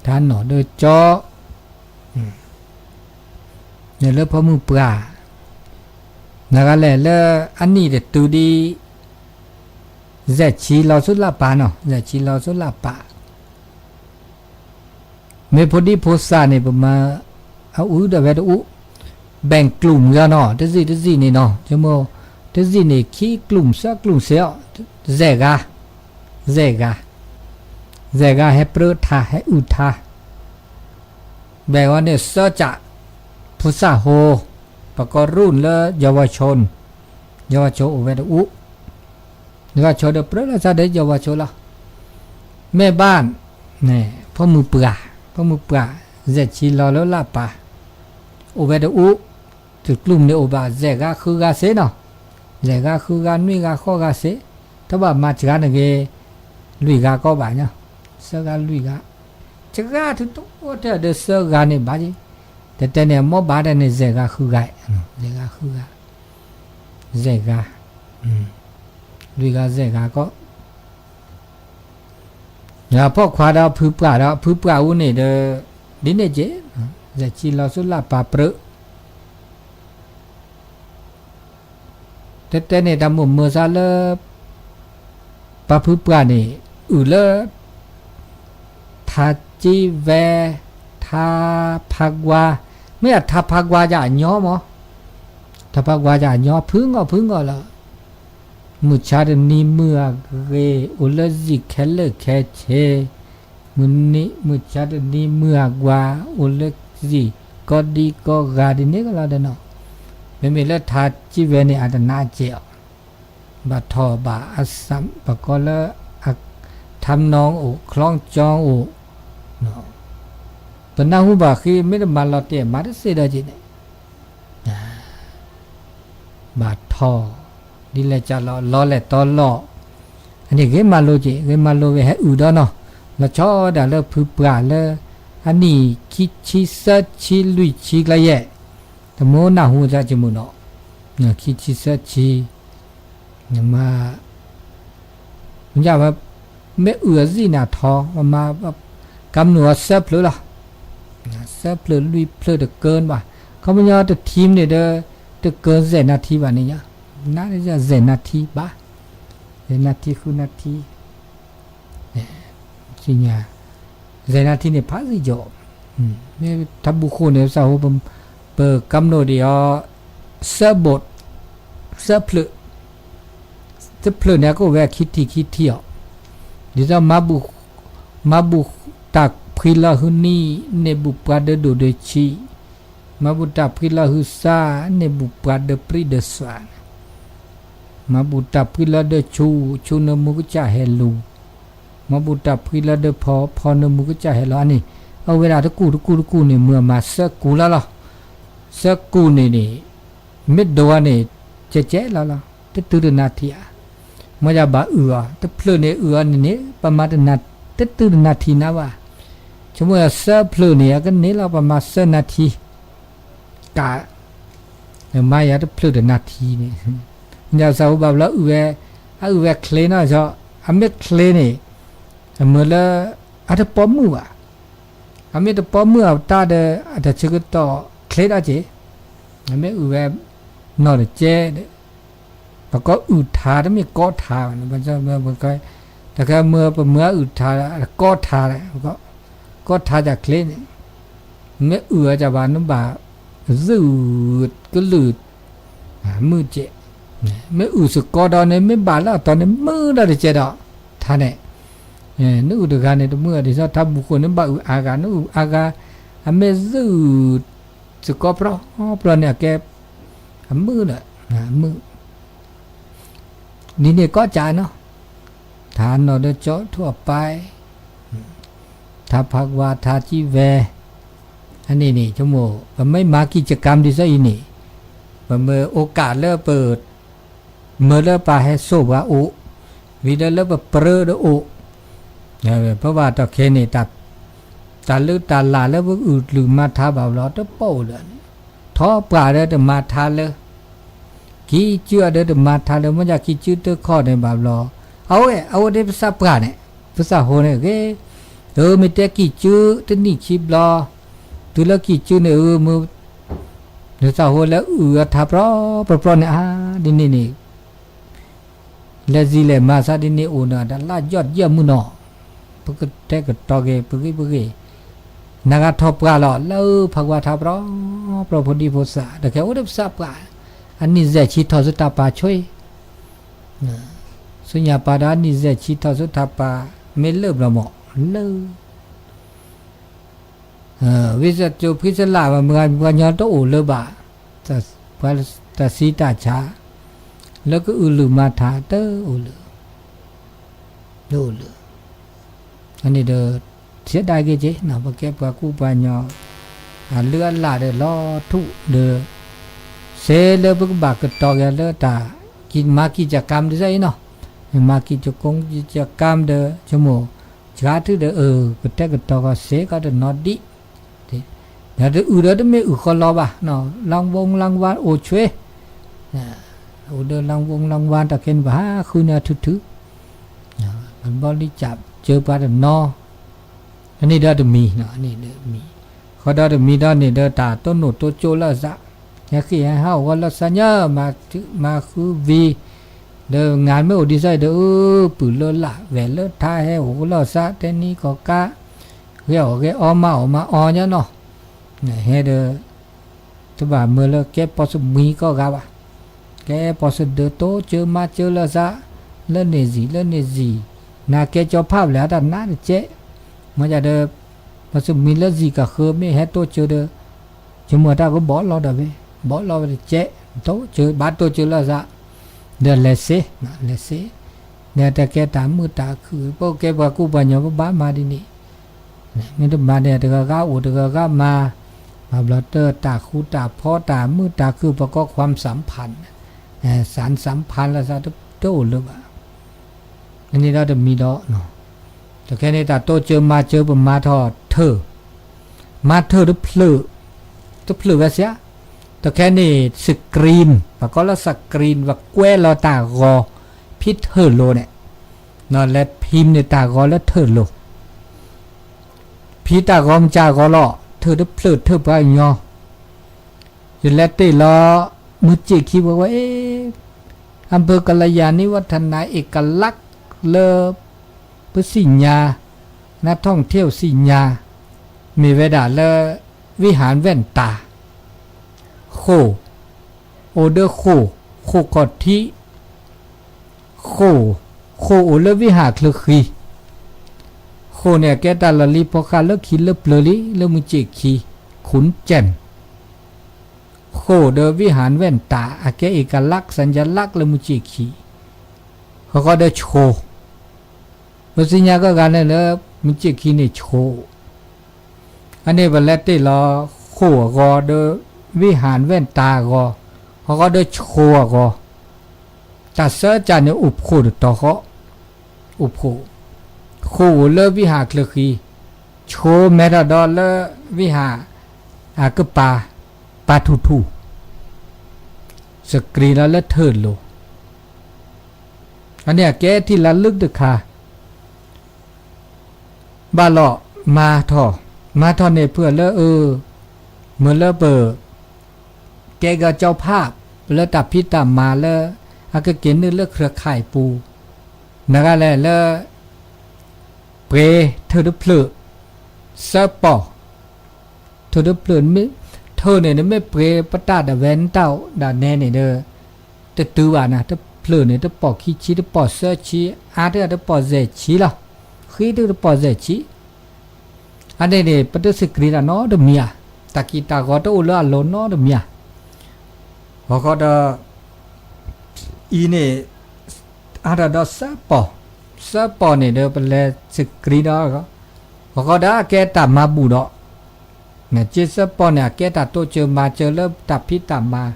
ထါနီၣ်ဒီကၠီ န့ၣ်လၢဖိမုၣ်ပှၢ်, နဂၤလဲၣ်လၢအနံၣ်တတုၤဒံး ယဲၢ်ဆံလီၤဆူလၢ်ပာ်နီၤ, ယဲၢ်ဆံလီၤဆူလၢ်ပာ်, မ့ၢ်ဖိဒံဖိသၣ်န့ၣ် ပမၤအအူဒီးဝဲတအူ, ဘဲၣ်ကျူၢ်မုၢ်ဂီၤနီၤ, တစံၣ်တစံၣ်န့ၣ်နီၤ, ဆိကမိၣ် တစံၣ်န့ၣ် ခံကျူၢ်သၢကျူၢ်စ့အီၤ, ယဲၢ်ဂၤ, ယဲၢ်ဂၤ, ယဲၢ်ဂၤဟဲပြၢထါ ဟဲအုၣ်ထါ ဘဲၣ်ဝဲန့ၣ် စၢကၠး ဖိသၣ်ဟူ, ပကိးရူၢ်လၢ ယွၤဝီၤဆိ, ယွၤဝီၤဆိအိၣ်ဝဲတအူ, ယွၤဝီၤဆိဒီးပြၢလီၤသးဒီးယွၤဝီၤဆိလီၤ, မ့ၢ်ဘၣ်, ဖိမုၣ်ပှၢ်, ဖိမုၣ်ပှၢ်, ယဲၢ်ဆံလီၤလၢလၢ်ပာ်, အိၣ်ဝဲတအူ, တကျူၢ်န့ၣ်အိၣ်ဘၣ် ယဲၢ်ဂၤဃုဂၤစ့နီၤ, ယဲၢ်ဂၤဃုဂၤ နွံဂၤဃိးဂၤစ့, တဘၣ်မၤစှၤနဂ့ၤ, လွံၢ်ဂၤကီးဘၣ်ညီ, သၢဂၤလွံၢ်ဂၤ, စှၤထူတအိၣ်ထဲဒီးသၢဂၤန့ၣ်ဘၣ်က့, တတဲန့ၣ် အမိၢ်ဘၣ်တဲန့ၣ် ယဲၢ်ဂၤဃုဂၤ, ယဲၢ်ဂၤဃုဂၤ, ယဲၢ်ဂၤ, လွံၢ်ဂၤယဲၢ်ဂၤကီး ဖှီၣ်ခွါဒီးဖုပှၢ်ဒီး ဖုပှၢ်အူန့ၣ်ဒီး ဒ်န့ၣ်က့, ယဲၢ်ဆံလီၤဆူလၢ်ပာ်ပြၢ, တဲတဲန့ၣ် တၢ်မိၣ်မုာ်သးလၢ ပှၤဖုပှၢ်န့ၣ် အုၣ်လၢ ထါကံဝဲ, ထါဖးကွၢ်, မ့ၢ်အထါဖးကွၢ်ယၤအညီမး, ထါဖးကွၢ်ယၤအညီ ဖုငီၢ်ဖုငီၢ်လီၤ. မုၢ်ဆါတနံၤမုၢ်အဂ့ၤ အိၣ်လၢစံၣ်ခဲလၢာ်ခဲဆ့, မုၢ်နံၤ မုၢ်ဆါတနံၤမုၢ်အဂၤ အိၣ်လၢစံၣ်ကီဒံကီဂၤဒ်န့ၣ်ကလီၤဒီးနီၤ, မ့မ့ၢ်လၢထါကံဝဲန့ၣ် အတနးကဲးအီၤ, ဘၣ်ထီၣ်ဘၣ်အသး ပကိးလၢ ထါမနီၤအိၣ် ချီကၠီအိၣ်, ပနၢ်ဟူဘၣ်ဃံ မ့ၢ်တမၤလီၤတဲာ်မၤတသ့ဒီးက့ၤန့ၣ် ဘၣ်ထီၣ် ဒ်လဲၣ်ကလီၤ လီၤလဲၣ်တီလီၤ, အန့ၣ်ဂ့ၤမၤလိက့ၤ ဂ့ၤမၤလိဝဲဟဲအုၣ်ဒီးနီၤ, လီၤဆီဒၣ်လၢဖုပှၢ်လၢ အနံၣ်ခံဆံသၢဆံလွံၢ်ဆံကျါယဲၢ်, တမ့ၢ်နၢ်ဟူတၢ်ကမုာ်နီၤ, ခံဆံသၢဆံ မ့ၢ်အုၣ်အစံၣ်န့ၣ်ထီ, ကမုာ်အီၤသၢဖျၢၣ်လီၤ, သၢဖျၢၣ်လွံၢ်ဖျၢၣ်တကၢဘၣ်, ခီပညီတထံၣ်န့ၣ်ဒီး တကၢစဲးနၢ်ထံဘၣ်န့ၣ်ညါ, နၢ်စဲးနၢ်ထံဘၣ်, စဲးနၢ်ထံဃုနၢ်ထံ သ့ၣ်ညါ, စဲးနၢ်ထံန့ၣ်ဖးစံၣ်ကီး, မ့ၢ်ထါဘူၣ်ဃိၣ်န့ၣ် ပစးဟိ ပကမုာ်ဒံးအီၤ သၢဘိး, သၢဖျၢၣ်, သၢဖျၢၣ်န့ၣ် အကအိၣ်ဝဲခံထံၣ်ခံထံၣ်အီၤ, ဒ်သိး မၤဘူၣ်တၢ်ဖှံလီၤဟုနံၣ် န့ၢ်ဘူၣ်ပှၤဒၢဒိၣ်ဒၢဆံး, မၤဘူၣ်တၢ်ဖှံလီၤဟုသး န့ၢ်ဘူၣ်ပှၤဒၢပြံဒၢစွၣ် မၤဘူၣ်တၢ်ဖှံလီၤဒၢဆူၣ် ဆူၣ်နၢမူကစၢ်ဟဲလူၤ, မၤဘူၣ်တၢ်ဖှံလီၤဒၢဖီ ဖီနၢမူကစၢ်ဟဲလီၤန့ၣ်, အဝဲဒၣ်တကူၣ်တကူၣ်တကူၣ်န့ၣ် မုၢ်အမၤသၢကူၣ်လီၤလီၤ, သၢကူၣ်န့ၣ်န့ၣ်, မ့ၢ်ဒိးဝဲန့ၣ်, ကဲကဲလီၤလီၤ, တတုၤတနၢ်ထံၣ်ဧါ, မ့ၢ်ယဘၣ်အုၣ်အီၤ တဖျၢၣ်န့ၣ်အုၣ်အီၤန့ၣ်န့ၣ် ပမၤတနၢ်, တတုၤတနၢ်ထံၣ်နၤဘၣ်, ဆိကမိၣ်သၢဖျၢၣ်န့ၣ် အကန့ၢ်လီၤ ပမၤသၢနၢ်ထံၣ် ကး, မၤယၤတဖျၢၣ်တနၢ်ထံၣ်န့ၣ်, မ့ၢ်ယသးဟူဘၣ်ဘျီအုၣ်ဝဲ, အအုၣ်ဝဲချ့နီၤဆီ, အမ့ၢ်ချ့န့ၣ်, အမုၢ်လၢ, အတပိာ်မုၣ်ဘၣ်, အမ့ၢ်တပိာ်မုၣ်အတၢ်ဒီး အတဆၢကတီၢ်ချ့ဒၣ်က့ၤ, အမ့ၢ်အုၣ်ဝဲ, နီၢ်တကဲဒီး ပကိးအုၣ်ထါတမ့ၢ်ကီထါဘၣ်, တခဲမ့ၢ်ပမၢအုၣ်ထါ ကီထါ, ကီထါတၢ်ချ့န့ၣ်, မ့ၢ်အုၣ်အီၤတၢ်ဘၣ် နဘၣ် သုးကလုာ် မုၢ်ကဲး, မ့ၢ်အုၣ်စ့ၢ်ကီးဒီးန့ၣ် မ့ၢ်ဘၣ်လၢအတီၤန့ၣ် မုၢ်ဒီးတကဲးဒီး ထါန့ၣ်, နအုၣ်တဂၤန့ၣ် တမုၢ်အီၤဒ်သိးထါဘူးဃိန့ၣ် ဘၣ်အုၣ်အါဂၤ နအုၣ်အါဂၤ, အမ့ၢ်သုး စ့ၢ်ကီးပြီပြီန့ၣ် အကဲ အမုၢ်ဒီး မုၢ် ဒ်န့ၣ်ကိးကးနီၤ, ထါနီၢ်ဒီးကၠီထူၣ်အပၢ်, ထါဖးကွၢ် ထါကံၣ်ဝဲ, အန့ၣ်န့ၣ် ဆိကမိၣ် ပမ့ၢ်မၤကံၢ်ကကၢမ်ဒ်သိးအံၤန့ၣ်, ပမ့ၢ်အိၣ်ကးလၢပ မ့ၢ်လၢပှၤဟဲစိာ်ပှၤအိၣ်, ဝံၤဒီးလၢပပြၢဒီးအိၣ်, ပဘၣ်တီၢ်ခဲန့ၣ် တၢ်လၢတၢ်လၢ်လၢပအုၣ်လုၢ်မၤထါဘၣ်ဘျီ တပိာ်အိၣ်လၢာ်န့ၣ်, ထီပှၢ်ဒီးတမၤထါလၢ ကံၢ်ကၠုအဒၢတမၤထါလၢ မ့ၢ်ဒၣ်ကံၢ်ကၠုတခီန့ၣ်ဘၣ်ဘျီ, အဝဲ အဝဲဒၣ်ပသးပှၢ်န့ၣ် ပသးဟိန့ၣ်ဂ့ၤ, အမ့ၢ်တဲကံၢ်ကၠုတနံၣ်ခံဘျီ, တုၤလၢကံၢ်ကၠုန့ၣ် အမ့ၢ် နသးဟိလၢအုၣ်အထါပြီပြီပြီန့ၣ် အါ ဒ်န့ၣ်န့ၣ် လဲၤဇံလဲၤမၤသးဒ်န့ၣ်အိၣ်နီၤ တၢ်လၢယီၢ်ယဲၢ်မုၢ်နီၤ, ပကတဲကတီၤက့ၤ ပဂ့ၢ်ပဂ့ၢ်, နဂၤထီၣ်ပှၢ်လီၤ လၢဖးကွၢ်ထါပြီပြီ ဖိဒံဖိသၣ် တကဲအိၣ်ဒီးပသးပှၢ်, အနံၣ်စဲးဆံထီၣ်ဆူတၢ်ပာ်ဆိ, ဆူညါပာ်ဒီးအနံၣ်စဲးဆံထီၣ်ဆူတၢ်ပာ် မ့ၢ်လၢာ်ဘျီမး လၢ ဝံသးစူၤဖှံသလၣ် ပှၤညီတအိၣ်လၢၤဘၣ်, ပှၤတၢ်စံးတၢ်ဆါ လၢကအုၣ်လုၢ်မၤထါတအိၣ်လၢၤ, တအိၣ်လၢၤ, အန့ၣ်ဒီး ဆဲးဒၣ်က့ၤက့ၤ ပကဲပှၤကူပှၤညီ အလုၢ်အလၢ်ဒီးလီၤထူၣ်ဒီး စ့လၢပကဘၣ်ကတီၤက့ၤလၢတၢ် မၤကံၢ်ကကၢမ်ဒ်သိးအံၤနီၤ, မၤကံၢ်ကကၢမ်ဒီး ဆိကမိၣ် စှၤထုဒီး အၢ ကတဲာ်ကတီၤကီးစ့ကီးတနီၤဒံး, ဒီးတအုၣ်ဒီးတမ့ၢ်အုၣ်ဃီလီၤဘၣ်, လၢဝူလၢဝါအိၣ်ဆွ့, အိၣ်ဒီးလၢဝူလၢဝါတၢ်ခဲန့ၣ် ပဟးဃုန့ၢ်အထုထု, ပဘီလံကၠးစၢပှၤတနီၤ, အန့ၣ်ဒီးတမံၤ, အန့ၣ်ဒီးမံၤ, ဃီဒီးတမံၤဒီးန့ၣ်ဒီးတၢ်တိၢ်နီၣ်တိၢ်ကၠိလၢအသး, ဟဲဃ့ၢ်ဟဲဟးအိၣ်ဂီၢ်လၢသးညါ မၤဃုဝံၤ, ဒီးငါမ့ၢ်အိၣ်ဒ်သိးဒီး အၢ ပုၢ်လၢလၢ် ဝဲၢ်လၢထါ ဟဲအိၣ်လၢသး တဲနံၤကီၢ်ကါ, ဂဲၤအီၣ်ဂဲၤအီ မၤအီၣ်မၤအီညါနီၤ, ဟဲဒီး တဘၣ်မၢလၢကဲပီၢ်သမှံၤကိးဂၤဘၣ်, ကဲပီၢ်သဒၢတိစၢမၤစၢလၢသး, လၢန့ၣ်ဇံၣ် လၢန့ၣ်ဇံၣ်, နကဲကၠီဖးဘျဲၣ်အတၢ်နါတကဲး, မ့ၢ်ဒၣ်ဒီး ပီၢ်သမှံၤလၢဇံၣ်ကဃၢမ့ၢ်ဟဲတိစၢဒီး ဆိကမိၣ်တၢ်ကဘီၣ်လီၤဒီးဝဲ, ဘီၣ်လီၤဝဲတကဲး, တိစၢ ဘၣ်တိစၢလၢသး, ဒီးလဲၤစ့, လဲၤစ့, ဒီးတၢ်ကဲတၢ်မုာ်တၢ်ခုၣ် ပကဲပှၤကူပှၤညီ ပဘၣ်မၤဒ်န့ၣ်, မ့ၢ်တမၤန့ၣ် တဂၤဂၤအိၣ်တဂၤဂၤမၤ, ဘၣ်ဘျီတၢ်ဃူတၢ်ဖိးတၢ်မုာ်တၢ်ခုၣ် ပကိး ความสัมพันธ์, สานสัมพันธ์ လၢသးတအိၣ်လၢၤဘၣ်, အန့ၣ်ဒီးတမံၤဒီး တခဲန့ၣ် တၢ်တိစၢမၤစၢပမၤထီၣ်ထၢၣ်, မၤထၢၣ်တဖျၢၣ်, တဖျၢၣ်ဝဲစ့, တခဲန့ၣ် screen ပကိးလၢ screen ပကွဲးလီၤတၢ်ဂီၤ ဖံထၢၣ်လိၤန့ၣ်, လဲၤဖံန့ၣ်တၢ်ဂီၤလၢထၢၣ်လိၤ, ဖံတၢ်ဂီၤမ့ၢ်ကၢ်ဂီၤလီၤ ထၢၣ်တဖျၢၣ်ထၢၣ်ပှၤကညီ, ယလဲၤတ့ၢ်လီၤ မုၢ်စ့ၣ်ခံပှၤဝဲအ့ၣ် อำเภอกัลยาณิวัฒนะ เอกลักษณ์ လၢ ပသ့ၣ်ညါ นักท่องเที่ยว သ့ၣ်ညါ မ့ၢ်ဝဲဒၣ်လၢ วิหารแว่นตา ဃိာ်, အိၣ်ဒီးဃိာ်, ဃိာ်ခီၣ်ထံး, ဃိာ်, ဃိာ်အိၣ်လၢဝံဟၣ်ချၢဃံ, ဃိာ်န့ၣ် အကဲတၢ်လီၢ်လံၤဖိဃၢ်လၢခံလၢပျၢၤလံ လၢမုၢ်စ့ၣ်ခံ, ขุนแจ่ม ဃိာ်ဒီးဝံဟၣ်ဝဲၢ်တၢ် အကဲ เอกลักษณ์ สัญลักษณ์ လၢမုၢ်စ့ၣ်ခံ, ဃီဃီဒီးဆိၣ်, ပသ့ၣ်ညါကီးဂၤန့ၣ်လၢ မုၢ်စ့ၣ်ခံန့ၣ်ဆိၣ်, အန့ၣ်ပလဲၤတ့ၢ်လီၤ ဃိာ်အဂီၤဒီး ဝံဟၣ်ဝဲၢ်တၢ်အဂီၤ, ဃီဃီဒီးဆိၣ်အဂီၤ, တၢ်စၢကၢ်န့ၣ်အိၣ်ဖှိၣ်တတီၤဃီ, အိၣ်ဖှိၣ်, ဃိာ်အိၣ်လၢဝံဟၣ်ချၢဃံ, ဆိၣ်မဲထီၣ်ဒီးလၢဝံဟၣ် အကပၤ ပၤထူၣ်ထူၣ်, စကြံလီၤလၢထၢၣ်လိၤ, အန့ၣ်အကဲထံၣ်လၢလုၢ်တခါ, ဘၣ်လီၤမၤထီၣ်, မၤထီၣ်န့ၣ်ဖုၣ်လၢအၢ, မ့ၢ်လၢပ ကဲကၢကၠီဖး လၢတၢ်ဖံးတၢ်မၤလၢ အကက့ၤနုာ်လၢ เครือข่าย ပူၤ, နဂၤလဲၣ်လၢ ပှ့ၤထၢၣ်တဖျၢၣ် သၢပီၢ်, ထၢၣ်တဖျၢၣ်မ့ၢ်, ထၢၣ်န့ၣ် နမ့ၢ်ပှ့ၤပတၢ်ဒၣ်ဝဲနတၢ်ဒၣ်နဲန့ၣ်ဒီး တတုၤဘၣ်နၤ, တဖျၢၣ်န့ၣ် တပီၢ်ခံဆံ တပီၢ်သၢဆံ, အါတက့ၢ်တပီၢ်ယဲၢ်ဆံလီၤ, ဃံတက့ၢ်တပီၢ်ယဲၢ်ဆံ အန့ၣ်န့ၣ် ပတစံးကြံးတၢ်နီတမံၤဧါ, တၢ်ကံၢ်တၢ်ဂီၤတအိၣ်လၢအလိၤနီတမံၤဧါ. ဂီၤခီဒီး အံၤန့ၣ် အါထီၣ်ဒီးသၢပီၢ်, သၢပီၢ်န့ၣ်ဒီး ပလဲၤစံးကြံးဒီး ဂီၤခီဒီးအကဲတၢ်မၤဘူၣ်ဒီး နက့သၢပီၢ်န့ၣ် အကဲတၢ်တိစၢၤမၤစၢၤလၢတၢ်ဖံးတၢ်မၤ,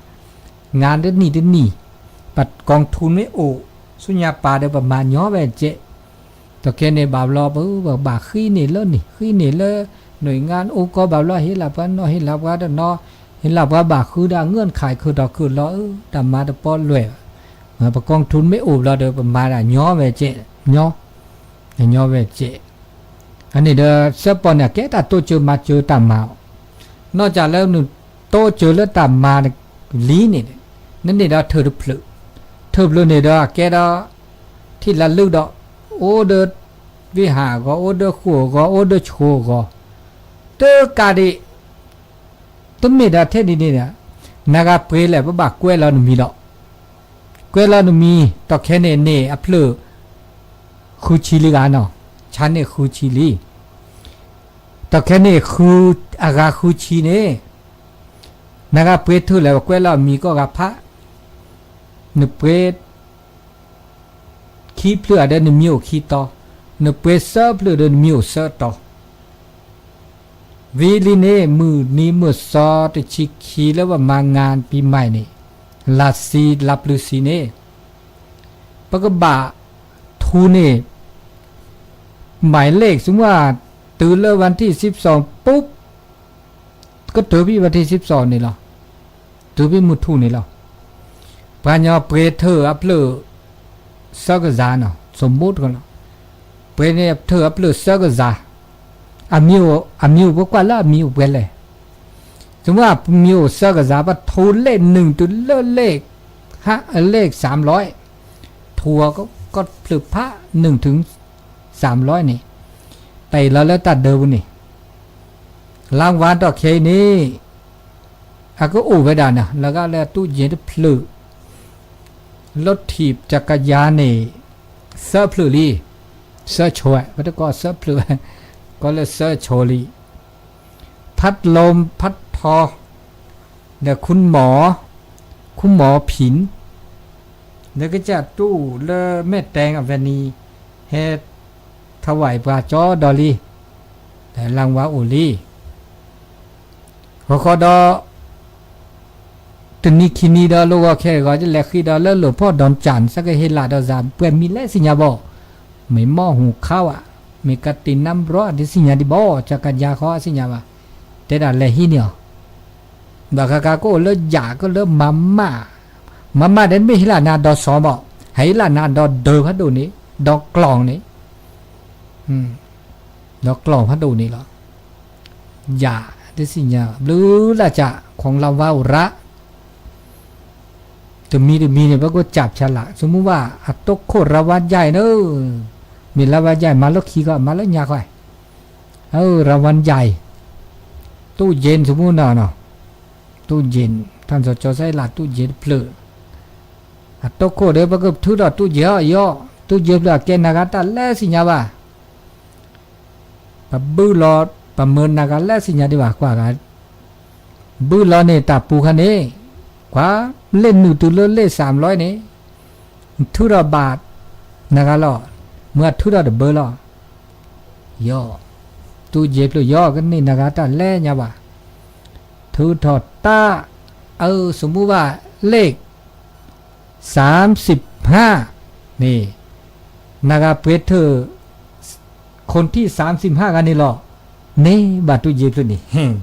ငါတနံၣ်တနံၣ်, ပကီၢ်ထူန့ၣ်အိၣ်, ဆူညါပာ်ဒီးပမၤညီဝဲကဲး, ဒီးခဲန့ၣ်ဘၣ်ဘျီပဘၣ်ဃံန့ၢ်လၢန့ၣ် ဃံန့ၢ်လၢ หน่วยงาน အိၣ်ကီဘၣ်ဘျီ ဟ့ၣ်လီၤပှၤနီၢ်ဟ့ၣ်လီၤပှၤတနီၤ, ဟ့ၣ်လီၤပှၤဘၣ်ဃုဒီး ငိုၢ်ခးခုၣ်ထီၣ်ခုၣ်လီၤဧၢ, တၢ်မၤတပီလွဲၢ်ဘၣ်, ပကီၢ်ထူမ့ၢ်အိၣ်ဘျီဒီး ပမၤတၢ်ညီဝဲကဲး, ညီ, ညီဝဲကဲး အန့ၣ်ဒီး သၢပီၢ်န့ၣ် အကဲတၢ်တိစၢၤမၤစၢၤတၢ်မၤအီၤ, နီၢ်ကီၢ်လၢနတိစၢၤလၢတၢ်မၤလံန့ၣ်, နန့ၢ်ဒီးထၢၣ်တဖျၢၣ်, ထၢၣ်ဖျၢၣ်န့ၣ်ဒီးအကဲဒီး ထံၣ်လၢလုၢ်ဒီး အိၣ်ဒီး ဝ့ၢ်ဟၣ်အဂီၢ်, အိၣ်ဒီးဃိာ်အဂီၢ်, အိၣ်ဒီးဆိအဂီၢ်, တကးဒံး တမ့ၢ်ဒၣ်ထဲဒ်န့ၣ်ဒီး နဂၤပှ့ၤလဲၣ် ပဘၣ်ကွဲးလီၤနမံၤဒီး, ကွဲးလီၤနမံၤ, ဒီးခဲန့ၣ်န့ၢ်အဖျၢၣ် ဃုဆံလံဂၤနီၤ, ဆါန့ၢ်ဃုဆံလံ, ဒီးခဲန့ၣ် အဂၤဃုဆံန့ၣ် နဂၤပှ့ၤထၢၣ်လဲၣ် ပကွဲးလီၤအမံၤကိးဂၤဖး, နပှ့ၤ ခံဖျၢၣ်အံၤဒီး နမံၤအိၣ်ခံတီၤ, နပှ့ၤသၢဖျၢၣ်ဒီး နမံၤအိၣ်သၢတီၤ, ဝံၤလံန့ၣ် မုၢ်နံၤမုၢ်သီတဆံခံလၢပမၤ งานปีใหม่ န့ၣ်, လါစံးလါပျုၤစံးန့ၣ် ပကဘၣ်ထူန့ၢ် หมายเลข စမုၢ် တုၤလၢ วันที่สิบสอง ปุ๊บ ကတုၤဖဲ วันที่สิบสอง န့ၣ်လီၤ. တုၤဖဲမုၢ်ထူၣ်န့ၣ်လီၤ. ပှၤကညီပှ့ၤထၢၣ်အဖျၢၣ် သၢကယၤနီၤ, စမူတကလီၤ, ပှ့ၤန့ၢ်ထၢၣ်အဖျၢၣ်သၢကယၤ, အမံၤအိၣ်, အမံၤအိၣ်ပကွၢ်လၢအမံၤအိၣ်ပှဲၤလဲၣ်. စမုၢ် အမံၤအိၣ်သၢကယၤ ပထူလဲၣ်နုာ်တုၤလၢလဲၣ်, ဟး, လဲၣ် สามร้อย, ထူအီၤကီၢ်ဖျၢၣ်ဖးနုာ်တုၤ สามร้อย န့ၣ်, တၢ်အံၤလီၤလၢတၢ်ဒၢပူၤန့ၣ် လၢဝါဒီးခဲအံၤန့ၣ် အကအိၣ်ဝဲဒၣ်န့ၣ် လၢဂၤလၢအတူၢ်ယ့ၢ်တဖျၢၣ်, လီထံး จักรยาน န့ၣ် သၢဖျၢၣ်လံ, သၢဆိ, ပတကိးသၢဖျၢၣ်, ကိးလၢသၢဆိလံ. พัดลม พัดทอ ဒီး คุณหมอ คุณหมอผิน လၢကစၢ်တူၢ်လၢမဲၢ်တဲင်အဝဲန့ၣ် ဟဲထဝဲပှၤကၠီဒီးလံ, လၢဝါအိၣ်လံ. ဂီၤခီဒီး တနံၤခံနံၤဒီး လီၤဂီၤခဲဂီၤ ယလဲၤဃံဒီးလၢလီၢ်ဖီၣ် ดอนจาน စ့ၢ်ကီး ဟ့ၣ်လီၤဒီးယၤ ပှဲၤမံၤလဲၣ်သ့ၣ်ညါဘၣ်, မ့ၢ်မီၢ်ဟူခါဝဲ, မ့ၢ်ကတ့ၢ်နါဘျီ ဒ်သ့ၣ်ညါဒံးဘၣ်, ကကယၤဃီသ့ၣ်ညါဘၣ်, တဲဒၣ်လဲၤဟံးန့ၢ်အီၤ ဘၣ်ဃးဃးကအိၣ်လၢယၤကလၢမၤမၢ်, မၤမၢ်ဒီးမ့ၢ်ဟ့ၣ်လီၤနၤဒီးစီၤဘၣ်, ဟဲဟ့ၣ်လီၤနၤဒီးဒၢးဖးဒိၣ်န့ၣ်, ဒီးကျီၢ်န့ၣ်, ဒီးကျီၢ်ဖးဒိၣ်န့ၣ်လီၤ. ယၤ, ဒ်သ့ၣ်ညါ ဘျုးလၢ်စၢ် ของรางวัลအိၣ်ရၣ် တမံၤတမံၤန့ၣ် ပကစၢ်ဖျါလၢ်, สมมุติว่า အတိခိၣ် รางวัลใหญ่ န့ၣ်, မ့ၢ် รางวัลใหญ่ မၤလၢခံခီ မၤလၢညါခီ, အၢ รางวัลใหญ่, ตู้เย็น สมมุติ နီၤ, ตู้เย็น, ထၢ်စီၤကၠီၤစဲလး ตู้เย็น တဖျၢၣ်, အတိခိၣ်ဒီး ပကထုးထီၣ် ตู้เย็น အီၤ, ตู้เย็น တဖျၢၣ် အကဲနၤဂၤတၢ်လဲၣ်သ့ၣ်ညါဘၣ် ပဘုၣ်လီၤ, ပမၢနၤဂၤလဲၣ်သ့ၣ်ညါဒံးဘၣ်ကွၢ်ဂၤ, ဘုၣ်လီၤန့ၣ် တၢ်ပူၤခါန့ၣ်, ကွၢ်, လဲၣ်နုာ်တုၤလၢလဲၣ် สามร้อย န့ၣ်, ထုးထီၣ်ဘၣ်နၤဂၤလီၤ, မ့ၢ်အထုးထီၣ်တဘၢလီၤ, ယီၤ, ตู้เย็น တဖျၢၣ် ယီၤ ကန့ၢ်နၤဂၤတၢ်လဲၣ်ညါဘၣ်, ထုးထီၣ်တၢ်, အၢ สมมุติว่า เลข สามสิบห้า န့ၣ်, နၤဂၤပှ့ၤထၢၣ် คนที่ สามสิบห้า ဂၤန့ၣ်လီၤ, န့ၢ်ဘၣ် ตู้เย็น တဖျၢၣ်န့ၣ်,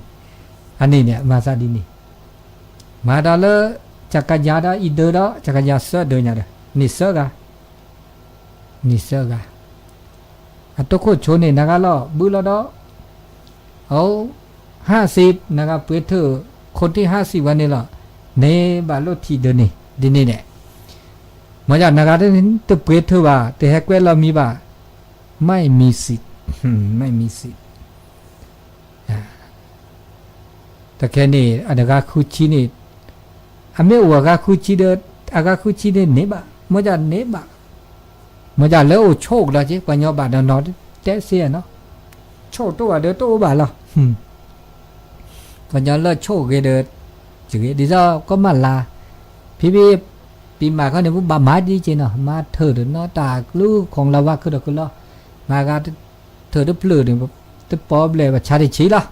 အန့ၣ်န့ၣ် မၤသးဒ်န့ၣ်, မၤဒီးလၢ ကကယၤဒီးအံၤဒၢးဒီး ကကယၤသၢဒၢးညါဒီး န့ၢ်သၢဂၤ, န့ၢ်သၢဂၤ, အတိခိၣ်ဆိန့ၣ် နၤဂၤလီၤ ဘုၣ်လီၤဒီး အိၣ် ห้าสิบ နၤဂၤပှ့ၤထၢၣ် คนที่ ห้าสิบ ဝဲန့ၣ်လီၤ, န့ၢ်ဘၣ်လီထံးဒၢးန့ၣ် ဒ်န့ၣ်ဒဲး, မ့ၢ်ယၤနဂၤတပှ့ၤထၢဘၣ်, တဟဲကွဲလီၤမံၤဘၣ်, ไม่มีสิทธิ์, ไม่มีสิทธิ์. တခဲန့ၣ် အတဂၤဃုဆံန့ၣ်, အမ့ၢ်အိၣ်အဂၤဃုဆံဒီး, အဂၤဃုဆံန့ၣ်န့ၢ်ဘၣ်, မ့ၢ်ယၤန့ၢ်ဘၣ်, မ့ၢ်ယၤလၢအိၣ်ဆိးကဒီးက့, ပှၤညီဘၣ်နီၢ်နီၢ် တဲစ့နီၤ, ဆိးတအိၣ်ဘၣ်ဒီးတအိၣ်ဘၣ်လီၤ. ပှၤညီလၢဆိးဂ့ၤဒီး, ဒ်သိးကီမၤလၤ, ဖံဖံ, ပံၤမးခီန့ၣ် ပဘၣ်မၤဒ်က့နီၤ, မၤထၢၣ်တနီၤ တၢ်ကျူခီၣ်လၤဝါခုဒီးခုလီၤ, မၤဂၤထၢၣ်တဖျၢၣ်န့ၣ်, တပီဘျဲၣ်ဘၣ်ဆါတဆံလီၤ,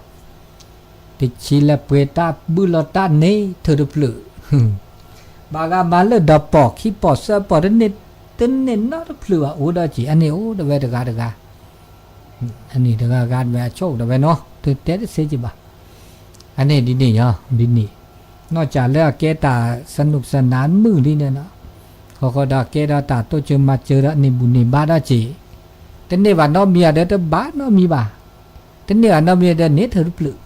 တဆံလၢပှဲၤတၢ်ဘုၣ်လီၤတၢ်န့ၣ်ထၢၣ်တဖျၢၣ်, ဘၣ်ဂၤမၤလၢဒီးပိာ်ခံပိာ်သၢပိာ်တန့ၢ်, တန့ၢ်နီတဖျၢၣ်ဘၣ်အိၣ်ဒီးက့, အန့ၣ်အိၣ်ဒီးဝဲတဂၤတဂၤ အန့ၣ်တဂၤဂၤတဝဲအဆိကတၢၢ်ဝဲနီၤ, တတဲတသ့က့ဘၣ်. အန့ၣ်ဒ်န့ၣ်ယီၤ, ဒ်န့ၣ်, နီၢ်ကၠးလၢအကဲတၢ်စနုၢ်စနါမုၢ်လံန့ၣ်နီၤ, ဃီဃီဒီးကဲဒီးတၢ်တိစၢၤမၤစၢၤဒီးန့ၢ်ဘူၣ်န့ၢ်ဘါဒီးက့, တန့ၢ်ဘၣ်နီတမံၤဒီးတဘၣ်နီတမံၤဘၣ်, တန့ၢ်ဘၣ်နီတမံၤဒီးန့ၢ်ထၢၣ်တဖျၢၣ်,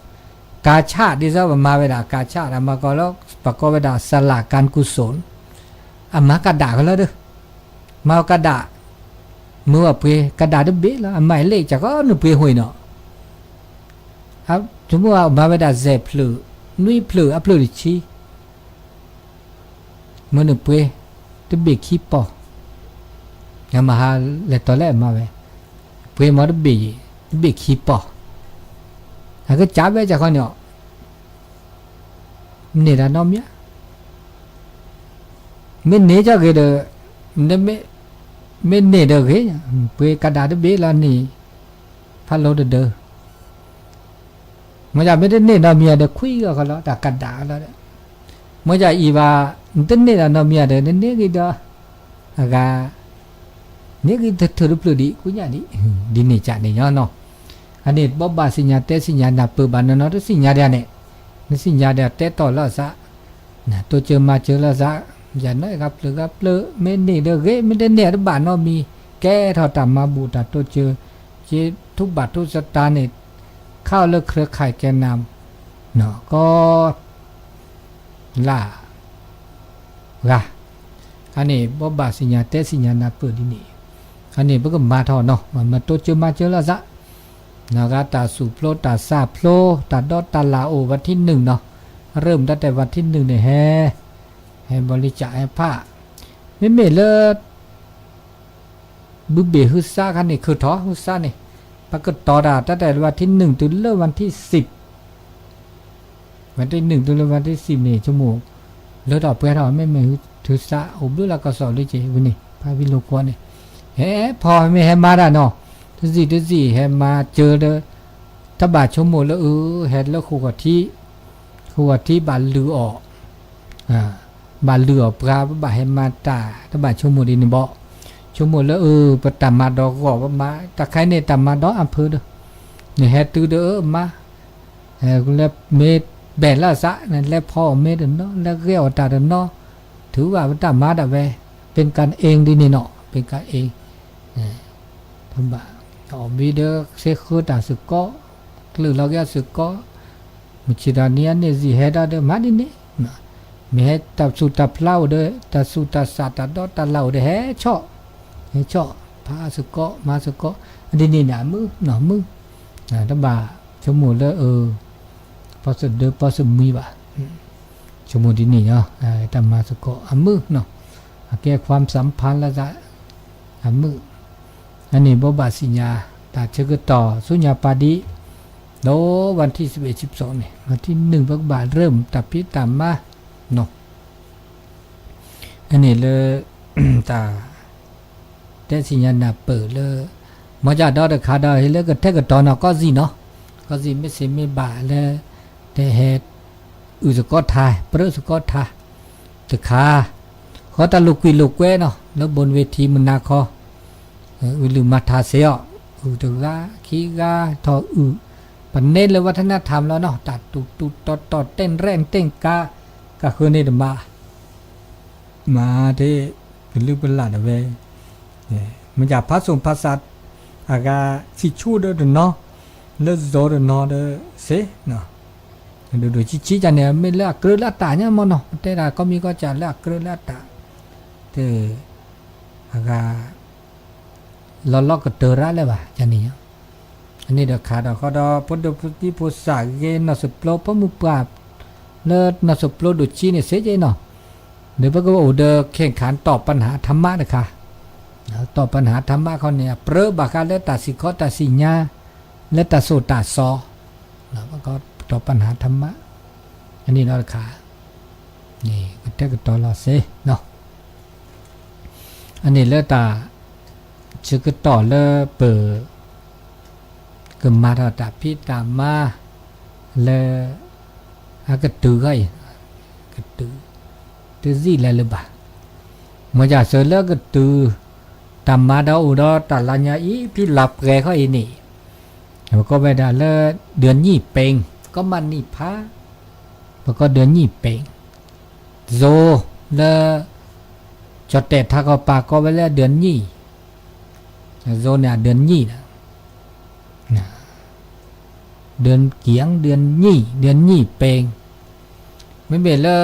ကၤဆၣ် ဒ်သိးပမၤဝဲဒၣ်ကၤဆၣ်ဒီး မၤကီလၢ ပကိးဝဲဒၣ် ศาลาการกุศล အမၤကဒးကလီၤဒီး မၤကဒး, မ့ၢ်ဝဲပှ့ၤကဒးတဘ့ၣ်လီၤ, အမၤလ့ၣ်ကကီနုာ်ပှ့ၤဟူးနီၤ, ဆိကမိၣ်မၤဝဲဒၣ်စဲးဖျၢၣ်, နွံဖျၢၣ်အဖျၢၣ်တဆံ, မ့ၢ်နုာ်ပှ့ၤ, တဘ့ၣ်ခံပီၢ်, မၤဟးလဲၤတီၤလဲၣ်မၤဝဲ, ပှ့ၤမ့ၢ်တဘ့ၣ်, တဘ့ၣ်ခံပီၢ်, အကစၢ်ဝဲကခီန့ၣ်အီၤ န့ၢ်တၢ်နီတမံၤ, မ့ၢ်န့ၢ်ကီဂ့ၤဒီး, မ့ၢ်န့ၢ်ဒီးဂ့ၤ, ပှ့ၤကဒးတဘ့ၣ်လီၤန့ၣ်, ဖးလိတဒၢ, မ့ၢ်ယၤမ့ၢ်တန့ၢ်နီတမံၤဒီးခွံဂၤဃီလီၤ တၢ်ကဒးလီၤဒီး, မ့ၢ်ယၤအံၤဘၣ်, နတန့ၢ်ဒီးနီတမံၤဒီး နန့ၢ်ဂ့ၤဒီး, အဂၤ န့ၢ်ဂ့ၤထၢၣ်တဖျၢၣ်ဒံး ကူညၣ်ဒံး, ဒ်န့ၣ်ကန့ၣ်ညီနီၤ, အန့ၣ်ဘိးဘၣ်သ့ၣ်ညါတဲသ့ၣ်ညါနၢ်ပၢၢ်ဘၣ်နီၢ်နီၢ် တသ့ၣ်ညါဒ်န့ၣ်, နသ့ၣ်ညါဒီးတဲတီၢ်လၢအသး, တိစၢၤမၤစၢၤလၢအသး, ယၤနီၢ်ဂၤဖျၢၣ်ဂၤဖျၢၣ် မ့ၢ်န့ၢ်ဒီးဂ့ၤ မ့ၢ်တန့ၢ်တဘၣ်နီတမံၤ, ကဲထီၣ်တၢ်မၤဘူၣ်တၢ်တိစၢၤ, က့ထူဘၣ်ထူစတၢ်န့ၣ်, ခးအီၤလၢเครือข่ายแกนนำ, ကီ လၢ ဂၤ, အန့ၣ်ဘိးဘၣ်သ့ၣ်ညါတဲသ့ၣ်ညါနၢ်ပၢၢ်ဒ်န့ၣ်, အန့ၣ်ပကမၤထီၣ်နီၤ မၤတိစၢၤမၤစၢၤလၢအသး, နဂၤတၢ်သူၣ်ဖျိတၢ်သးဖျိ တၢ်ဒီတၢ်လၢ်အိၣ် วันที่หนึ่งနီၤ, เริ่มตั้งแต่วันที่หนึ่งန့ၣ်ဟဲ, ဟဲဘီလံကၠးဟဲဖး, မ့မ့ၢ်လၢ ဘုဘ့ၣ်ဟုသါခါန့ၣ် ခုၣ်ထီၣ်ဟုသါန့ၣ်, ပကတီၤတၢ် တၢ်တဲလၢ วันที่หนึ่ง တုၤလၢ วันที่สิบ, วันที่หนึ่ง တုၤလၢ วันที่สิบန့ၣ် ဆိကမိၣ် လၢထီၣ်ပှဲၤထီၣ် မ့မ့ၢ်ဟုသါ အိၣ်ဘျုးလၢကစီၣ်လၢက့ၤဝံၤန့ၣ် ဖးဖံလိာ်ကွီန့ၣ်, ဟဲဖီမ့ၢ်ဟဲမၤတၢ်နီၤ, တစံၣ်တစံၣ်ဟဲမၤစၢၤဒီး, တဘၣ်ဆိကမိၣ်လၢအၢ ဟဲလၢဃိာ်ထံ, ဃိာ်ထံဘၣ်လုၢ်အီၣ် ဘၣ်လုၢ်အီၣ်ပှၤ ပဘၣ်ဟဲမၤတၢ် တဘၣ်ဆိကမိၣ်ဒ်န့ၣ်ဘၣ်, ဆိကမိၣ်လၢအၢ ပတၢ်မၤဒီးဂီၢ် ပမၤ တၢ်ခဲအံၤန့ၣ် တၢ်မၤဒီးအဖၢဒီး, နဟဲတုၤဒီးအၢမၤ, လၢမ့ၢ်ဘဲၣ်လၢအသး နလဲၤဖီအီၣ်မ့ၤတနီၤ လဲၤဂဲၤအီၣ်တၢ်တနီၤ, ထုးဘၣ်ပတၢ်မၤဒၣ်ဝဲ, เป็นกันเอง ဒ်န့ၣ်နီၤ เป็นกันเอง, ဘၣ်အီၣ်မ့ၤဒီး သ့ဃၢတၢ်စ့ၢ်ကီး, ကျၢၢ်လီၤက့ၤအစ့ၢ်ကီး, မုၢ်ဆ့ၣ်တနံၤအန့ၢ်စံၣ်ဟဲဒၣ်ဒီး မၤဒ်န့ၣ်, မ့ၢ်ဟဲတၢ်သူၣ်တၢ်ဖျါအိၣ်ဒီး တၢ်သူၣ်တၢ်သးတၢ်ဒီတၢ်လၢ်အိၣ်ဒီး ဟဲဆီၣ်, ဟဲဆီၣ်, ဖးစ့ၢ်ကီး မၤစ့ၢ်ကီး, ဒ်န့ၣ်န့ၣ်အမုာ်နီၤ မုာ်, တဘၣ်ဆိကမိၣ်လၢအၢ ပီၣ်သဒၢပီၣ်သမှံဘၣ်, ဆိကမိၣ်ဒ်န့ၣ်ညီ, တၢ်မၤစ့ၢ်ကီးအမုာ်နီၤ, အကဲ ความสัมพันธ์ လၢသး အမုာ်, အန့ၣ်ဘိးဘၣ်သ့ၣ်ညါ, တၢ်ဆၢကတီၢ်ဆူညါပာ်ဒံး, ဒီး วันที่สิบเอ็ด สิบสองန့ၣ် วันที่หนึ่ง ပကဘၣ်ရၢၢ်တၢ်ဖံးတၢ်မၤနီၤ, အန့ၣ်လၢ တၢ် တဲသ့ၣ်ညါနၢ်ပၢၢ်လၢ မ့ၢ်ကဒီးတခါဒီးဟ့ၣ်လၢကထဲကတီၤနီၤ ကီၢ်စံၣ်နီၤ, ကီၢ်စံၣ်မ့ၢ်စ့မ့ၢ်ဘၣ်လၢ တဟဲ အုၣ်သကိးထါ ပြၢသကိးထါ တခါ, ဃီတၢ်လူၤကွံာ်လူၤကွဲနီၤ လၢ บนเวที မုၢ်နၤခီ အုၣ်လုၢ်မၤထါစ့ၢ်အီၤ, အုၣ်တဂၤခံဂၤထီၣ်အုၣ်, ပန့ၢ်လၢ วัฒนธรรม လီၤနီၤ တၢ်တူၢ်တူၢ်တီၤတီၤ တ့ၢ်ရဲၣ်တ့ၢ်ကါ, ကဃုန့ၣ်တမၤ မၤတ့ၢ် ပလုၢ်ပလၢ်တဝဲ, မ့ၢ်ဒ်ဖးစိၣ်ဖးစး အဂၤဆံၣ်ဆူၣ်ဒီးတနီၤ, လၢဇီတနီၤဒီးစ့ၢ်, ဒိၣ်ဒိၣ်ဆံးဆံးကန့ၣ် မ့ၢ်လၢအကြၢးလၢအတၢ်ညါမ့ၢ်နီၤ, ပတဲဒၣ်ကီၢ်မံၤကီၢ်စဲၣ်လၢအကြၢးလၢအတၢ်, တ အဂၤ လီၤလီၤကတၢၢ်ရၣ်လၢၤဘၣ် ကန့ၣ်, အန့ၣ်ဒီးခးဒီးဃီဒီး ဖိဒိၣ်ဖိသံၣ်ဖိစးဂ့ၤ နီၢ်စၢဖျိ ဖိမုၢ်ပှၢ် လၢနီၢ်စၢဖျိဒိၣ်ကံန့ၣ် စ့က့နီၤ, ဒီးပကအိၣ်ဒီး แข่งขัน ตอบปัญหาธรรมะ တခါ, တอบปัญหาธรรมะ ခီန့ၣ် အပြၢဘၣ်ဃးလၢတၢ်စံၣ်ခီတၢ်စံၣ်ညါ လၢတၢ်စိၢ်တၢ်စီ တอบปัญหาธรรมะ အန့ၣ်ဒီးတခါ န့ၣ်ကတဲာ်ကတီၤလီၤစ့ၢ်နီၤ, အန့ၣ်လၢတၢ်ဆၢကတီၢ်လၢပ ကမၤထီၣ်တၢ်ဖံးတၢ်မၤ လၢ အကတုၤခီအံၤ, ကတုၤ တသံၣ်လဲၤလၢၤဘၣ်, မ့ၢ်ယၤစၢၤလၢကတုၤ တၢ်မၤဒီးအိၣ်ဒီးတၢ်လၢညါအံၤ ဖဲလါပှဲၤခီအံၤန့ၣ်, ပကိးဝဲဒၣ်လၢ เดือนยี่เป็ง ကီမးနံၣ်ဖး, ပကိး เดือนยี่เป็ง, သိလၢ ကၠီၣ်တဲာ်ထးကီၢ်ပၤ ကိးဝဲလၢ เดือนยี่, သိန့ၣ် เดือนยี่ လီၤ เดือนเกียง เดือนยี่ เดือนยี่เป็ง, မ့မ့ၢ်လၢ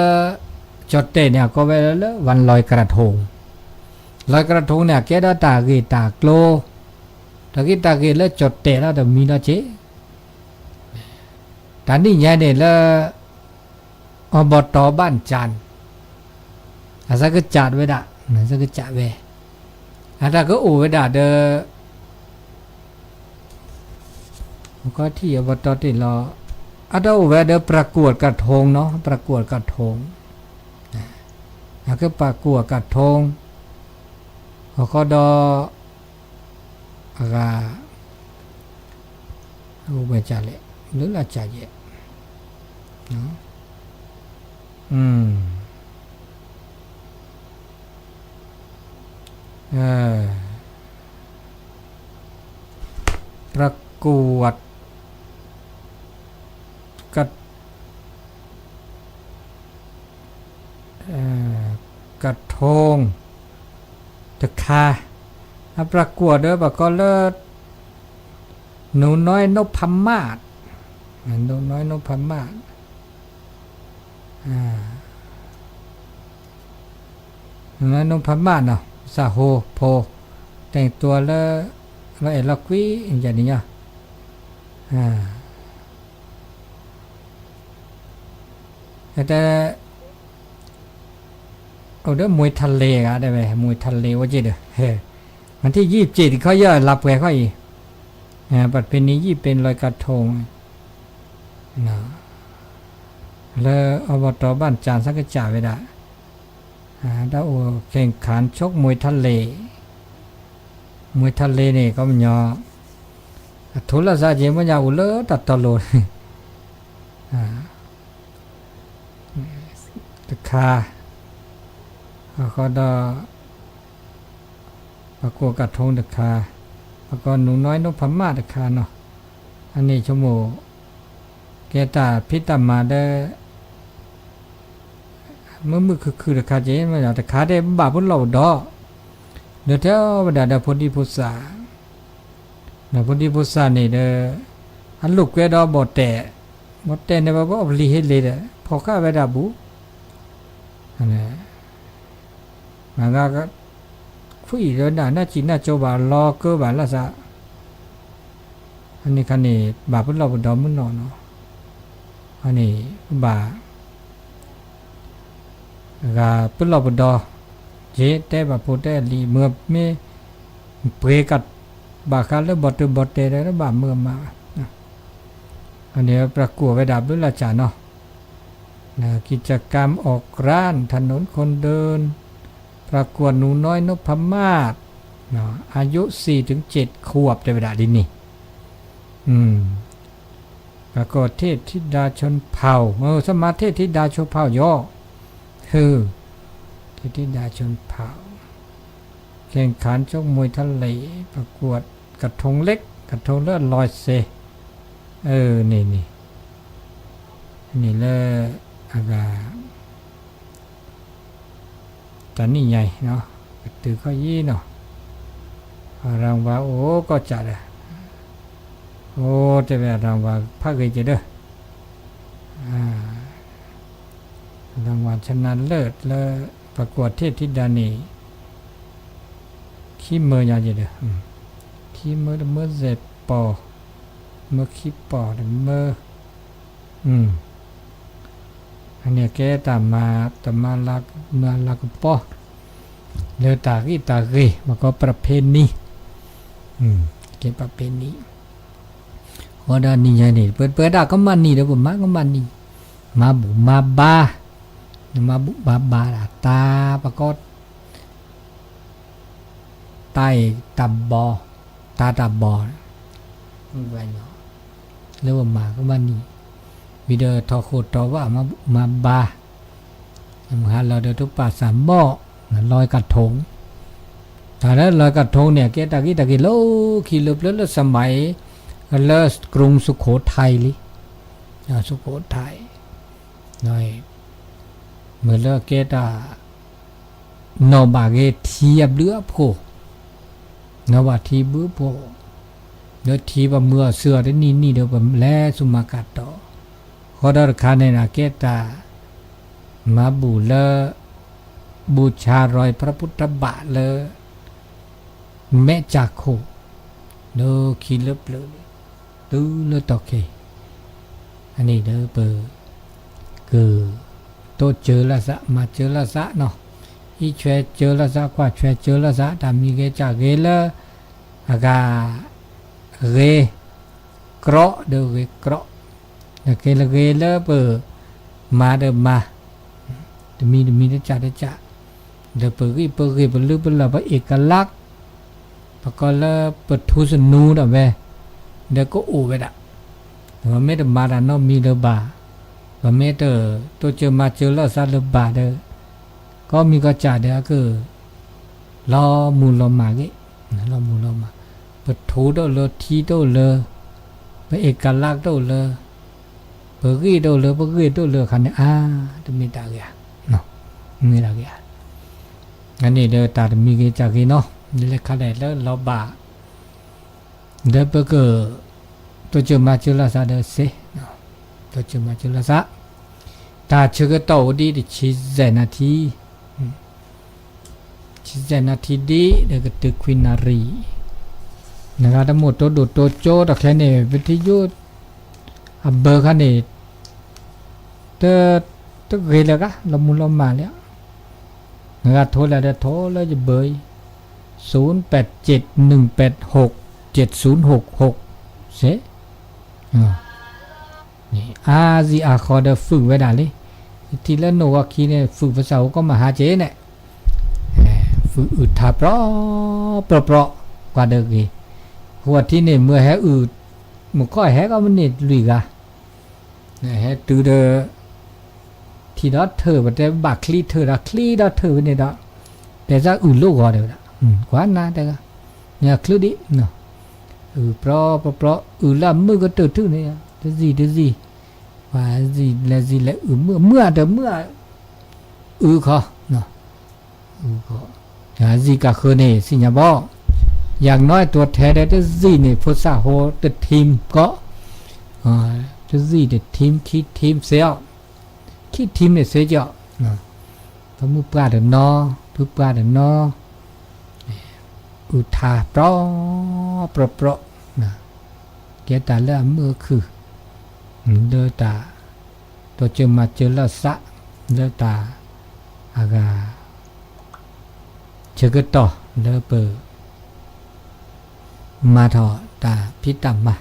ကၠီၣ်တဲာ်န့ၣ် အကိးဝဲလၢ วันลอยกระทง, ลอยกระทง န့ၣ် အကဲဒီးတၢ်ဂ့ၢ်တၢ်ကျိၤ, တၢ်ဂ့ၢ်တၢ်ဂ့ၢ်လၢကၠီၣ်တဲာ်လီၤတမံၤလီၤက့ၤ, တၢ်နံၣ်ညါန့ၣ်လၢ อบต.บ้านจันทน์ အသကစၢ်ဝဲဒၣ်, သကစၢ်ဝဲ, အတၢ်ကအိၣ်ဝဲဒၣ်ဒီး ကီထံၣ် อบต. တ့ၢ်လီၤ, အတၢ်အိၣ်ဝဲဒီး ประกวดกระทง နီၤ, ประกวดกระทง, အက ประกวดกระทง အဃိဒီး အဂၤ အိၣ်ဝဲဒ်လဲၣ် ဘျုးလၢ်ကၢ်ယဲၢ် ประกวด กระ กระทง တခါ, အ ประกวด ဒီး ပကိးလၢ หนูน้อยนพมาศ, หนูน้อยนพมาศ, หนูน้อยนพมาศ နီၤ, သးဟိဖိ, แต่งตัวလၢ လီၤအဲၣ်လီၤကွံ ယၤန့ၣ်ညါ တဲ အိၣ်ဒီး มวยทะเล ဂၤ တဲဝဲ มวยทะเล အိၣ်က့ၤဒီး วันที่ยี่สิบเจ็ด တခီယဲၢ် လါပှဲၤခီအံၤ ประเพณียี่เป็งลอยกระทง လၢ อบต.บ้านจันทน์ သကစၢ်ဝဲဒၣ် တၢ်အိၣ် แข่งขันชกมวยทะเล มวยทะเล န့ၣ် ကီမညီ အထိလၢသးက့ၤ မ့ၢ်ညါအိၣ်လၢတၢ်တီၤလိၤ တခါ, အဃိဒီး ประกวดกระทง တခါ, ပကိး หนูน้อยนพมาศ တခါနီၤ, အန့ၣ်ဆိကမိၣ် ကဲတၢ်ဖံးတၢ်မၤဒီး မုာ်မုာ်ခုၣ်ခုၣ်တခါက့ၤ တခါဒဲးဘၣ်ပလီၢ်ပဒီး, ဒီးထဲဝဲဒၣ်ဒီးဖိဒံဖိသၣ် ဒီးဖိဒံဖိသၣ်န့ၣ်ဒီး အလိာ်ကွဲဒီးဘီၣ်တဲာ်, ဘီၣ်တဲာ်န့ၣ် ပဘၣ်အီၣ်ပလံၤဟ့လ့ဒီး ဖီၣ်ဃာ်ဝဲဒၣ်ဘူး, မၤဂၤ ခွံၣ်ဒီးနၢ်စံၣ်နၢ်ကၠိဘၣ် လီၤကၢဘၣ်လၢသး, အန့ၣ်ခါန့ၣ် ဘၣ်ပလီၢ်ပဒီမုၢ်နီၢ်နီၤ, အန့ၣ် ဘၣ် ဂၤပလီၢ်ပဒီ, ယတဲဘၣ်ဖိတဲလံာ် မ့ၢ် ပှ့ၤကး ဘၣ်ဃးလၢဘီၣ်တၢၢ်ဘီၣ်တဲာ်ဒီး ဘၣ်မုာ်မး, အန့ၣ် ประกวด ဝဲဒၣ်ဘျုးလၢ်ကၢ်နီၤ, กิจกรรมออกร้านถนนคนเดิน ประกวดหนูน้อยนพมาศ อายุสี่ถึงเจ็ดขวบ တဲဝဲဒၣ်ဒ်န့ၣ် ประกวดเทพธิดาชนเผ่า เออ สมาเทพธิดาชนเผ่า ยอ เออ เทพธิดาชนเผ่า แข่งขันชกมวยทะเล ประกวดกระทงเล็ก กระทงเลิศลอยเซ เออ นี่ นี่ นี่ လၢ အဂၤ တၢ်နံၣ်ညါအံၤ ကတုၤခီယံၤနီၤ, အရံဝါအိၣ်ကီၢ်စဲၣ်ဒီး, အိၣ်တဲဝဲအရံဝါဖးဂ့ၤက့ၤဒီး, အရံဝါ ชนะเลิศ လၢ ประกวดเทพธิดา န့ၣ် ခံမၢညါယဲဒီး, ခံမၢတမၢစဲးပီၤ, မၢခံပီၤတမၢ, အန့ၣ်ကဲတၢ်မၤ တမၤလၤ မၤလၤကပီၤ လၢတၢ်ဂ့ၢ်တၢ်ဂ့ၤ မ့ၢ်ကီး ပြၢဖ့နံ, ကဲပြၢဖ့နံ, ဃီဒီးနံၤညါန့ၣ် ပပှဲၤဒၣ်ကမၣ်နံၤဒီး ပမၤကမၣ်နံၤ, မၤဘူၣ်မၤဘါ, နမၤဘူၣ်မၤဘါဒၣ်တၢ်ပကီၢ် တၢ်အံၤတၢ်ဘီ, တၢ်တၢ်ဘီ, လၢပမၤကမၣ်နံၤ, ဝံၤဒီးထီၣ်ဃိၣ်ထီၣ်ဘၣ် မၤဘူၣ်မၤဘါ, မုၢ်ဟါလီၤဒီးတပာ်စၢ်မီၢ်, လီၤကထိ, တၢ်လၢလီၤကထိန့ၣ် ကဲတၢ်ဂ့ၢ်တၢ်ဂ့ၤလၢခံလၢပျၢၤလၢ สมัย လၢ กรุงสุโขทัย လံ, สุโขทัย မ့ၢ်လၢကဲတၢ် နီၢ်ဘၣ်ဂ့ၤထံအဘျုးအဖှိၣ်, နီၢ်ဘၣ်ထံဘျုးဖှိၣ်, လၢထံပမုၢ်အီၣ်စုအီၣ်တနံၣ်နံၣ်ဒီး ပလဲၤဆူမၤကၤတီၢ်, ဃီဒီးတခါန့ၣ် ကဲတၢ် မၤဘူၣ်လၢ ဘူၣ်ဆါရံၢ် พระพุทธบาท လၢ မဲးကၠၣ်ခိၣ်, လၢခံလၢပျၢၤန့ၣ် တုၤလၢတီၢ်ခဲ, အန့ၣ်ဒီးပ က တိစၢၤလီၤသး မၤစၢၤလီၤသးနီၤ, အံးဆွဲစၢၤလီၤသး ကွၢ်ဆွဲစၢၤလီၤသး တၢ်မံၤဂ့ၤကၢ်ဂ့ၤလၢ အဂၤ ဂ့ၤ ကြီဒီးဂ့ၤကြီ, နက့လၢဂ့ၤလၢပ မၤဒီးမၤ တမံၤတမံၤတကၢ်တကၢ်, ဒီးပဂံၢ်ပဂ့ၤ ပလုၢ်ပလၢ် ပ เอกลักษณ์ ပကိးလၢပထူသနူဒီးဝဲ ဒီးကအိၣ်ဝဲဒၣ်, ပမ့ၢ်တမၤတၢ်နီတမံၤလၢၤဘၣ်, ပမ့ၢ်တတိစၢၤမၤစၢၤလီၤသးလၢၤဘၣ်ဒီး ကိးမံၤကိးကၢ်ဒီးအက လီၤမုၢ်လီၤမၢ်ဂ့ၤ, လီၤမုၢ်လီၤမၢ်, ပထူတအိၣ်လၢ ထံတအိၣ်လၢ, ပ เอกลักษณ์ တအိၣ်လၢ, ပဂံၢ်တအိၣ်လၢ ပဂ့ၢ်တအိၣ်လၢအခါန့ၣ် အါ တမ့ၢ်တၢ်ဂ့ၤဧါ, မ့ၢ်တၢ်ဂ့ၤဧါ, အန့ၣ်ဒီးတၢ်တမံၤဂ့ၤကၢ်ဂ့ၤနီၤ လဲၤခါလဲၣ်လၢလီၤဘၣ် ဒီးပက တိစၢၤမၤစၢၤလီၤသးဒီးစ့, တိစၢၤမၤစၢၤလီၤသး, တၢ်ဆၢကတီၢ်အိၣ်ဒံးတဆံစဲးနၣ်ထံ, ဆံစဲးနၣ်ထံဒံး ဒီးကတုၤခွံနၣ်ရံၣ်, နဂၤတမိၣ်တိဒိၣ်တိကၠိတခဲန့ၣ် ပထံယိ အဘၢခါန့ၣ် တ တဂ့ၤလၢၤဂၤ လီၤမုၢ်လီၤမၢ်လံ, နဂၤထိလၢဒီးထိလၢယဘၢအံၤ, ศูนย์แปดเจ็ด หนึ่งแปดหก เจ็ดศูนย์หกหก စ့ အါစံးအါဃီဒီး ဖုးဝဲဒၣ်လံ, ထံၣ်လၢနိၣ်ဂီၤခံန့ၣ် ဖုးပစၢ်အိၣ်ကီမဟါက့န့ၣ်, ဖုးအုၣ်ထါပြီ ပြီပြီ ကွၢ်ဒီးဂ့ၤ, ဃိးထံၣ်န့ၣ် မ့ၢ်ဟဲအုၣ်, မုၢ်ခီၣ်ဟဲကီမန့ၢ်လွံၢ်ဂၤ, ဟဲတုၤဒီး ထံၣ်ဒီးထၢၣ် ပတဲဘၣ်ချံထၢၣ်ဒီး ချံဒီးထၢၣ်ဝဲန့ၣ်ဒီး တဲစၢ်အုၣ်လိာ်ဂီၤဒီးဝဲဒၣ်, ကွၢ်နၤတဲဂၤ, မ့ၢ်ချုးဒံး, အုၣ်ပြီပြီပြီ အုၣ်လၢအမုၢ်ကတၢၢ်ထူၣ်န့ၣ် တဇံၣ်တဇံၣ်, ပှၤလဲၤဇံၣ်လဲၤအုၣ်မုၢ် မုၢ်အတမုၢ် အုၣ်ခီ အုၣ်ခီ, အဇံၣ်ကဃၢၤန့ၣ် သ့ၣ်ညါဘီ, ယၤကနီၤ ตัวแทน ဒီးတဇံၣ်န့ၣ် ဖိသၣ်ဟိတထံမ်ကီး, တဇံၣ်တထံမ် ခံထံမ်စ့အီၤ, ခံထံမ်န့ၣ်စ့ကီး, ပမုၢ်ပှၢ်တနီၤ ဖုပှၢ်တနီၤ, အုၣ်ထါပြီပြီပြီ, ကဲတၢ်လၢအမုာ်အခုၣ်, လၢတၢ် တိစၢၤမၤစၢၤလီၤသး လၢတၢ်အဂၤ ဆၢကတီၢ်လၢပ မၤထီၣ်တၢ်ဖံးတၢ်မၤ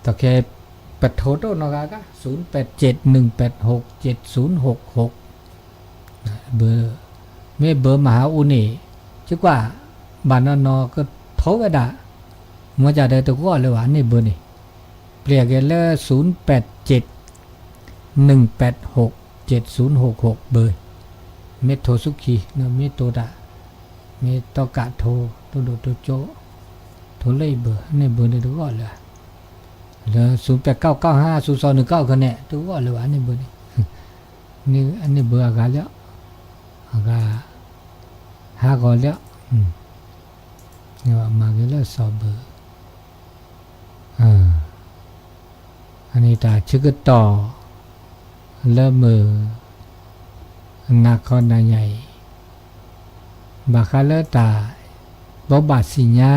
တခဲ ပထိတအိၣ်နီတဂၤကါ ศูนย์แปดเจ็ด หนึ่งแปดหก เจ็ดศูนย์หกหก ဘၢ မ့ၢ်ဘၢမဟါအူန့ၣ် ကကွၢ် ဘၣ်နီၢ်နီၢ်ကထိဝဲဒၣ် မ့ၢ်ကဒီးတဂီၢ်လၢၤဘၣ်န့ၣ်ဘၢန့ၣ် ပျဲက့ၤလၢ ศูนย์แปดเจ็ด หนึ่งแปดหก เจ็ดศูนย์หกหก ဘၢ မ့ၢ်ထိၣ်ဆူၣ်ခံ မ့ၢ်တိၢ်တၢ် မ့ၢ်တီကးထိ တိၢ်ဒိၣ်တိၢ်ကၠိ ထိလၢအံၤဘၢ န့ၢ်ဘၢန့ၣ်တဂီၢ်လၢၤ လၢ ศูนย์แปดเก้าเก้าห้าศูนย์สองหนึ่งเก้า ခဲန့ၣ်တဂီၢ်လၢၤဘၣ်န့ၢ်ဘၢန့ၣ် န့ၢ်ဘၢအဂၤလၢ အဂၤ ဟးဂီၤလၢ မၤဂ့ၤလၢစီၤဘၢ အန့ၣ်တၢ်ဆၢကတီၢ် လၢမုၢ် နၤခီနၤညါအံၤ ဘၣ်ဃးလၢတၢ်ဘိးဘၣ်သ့ၣ်ညါ,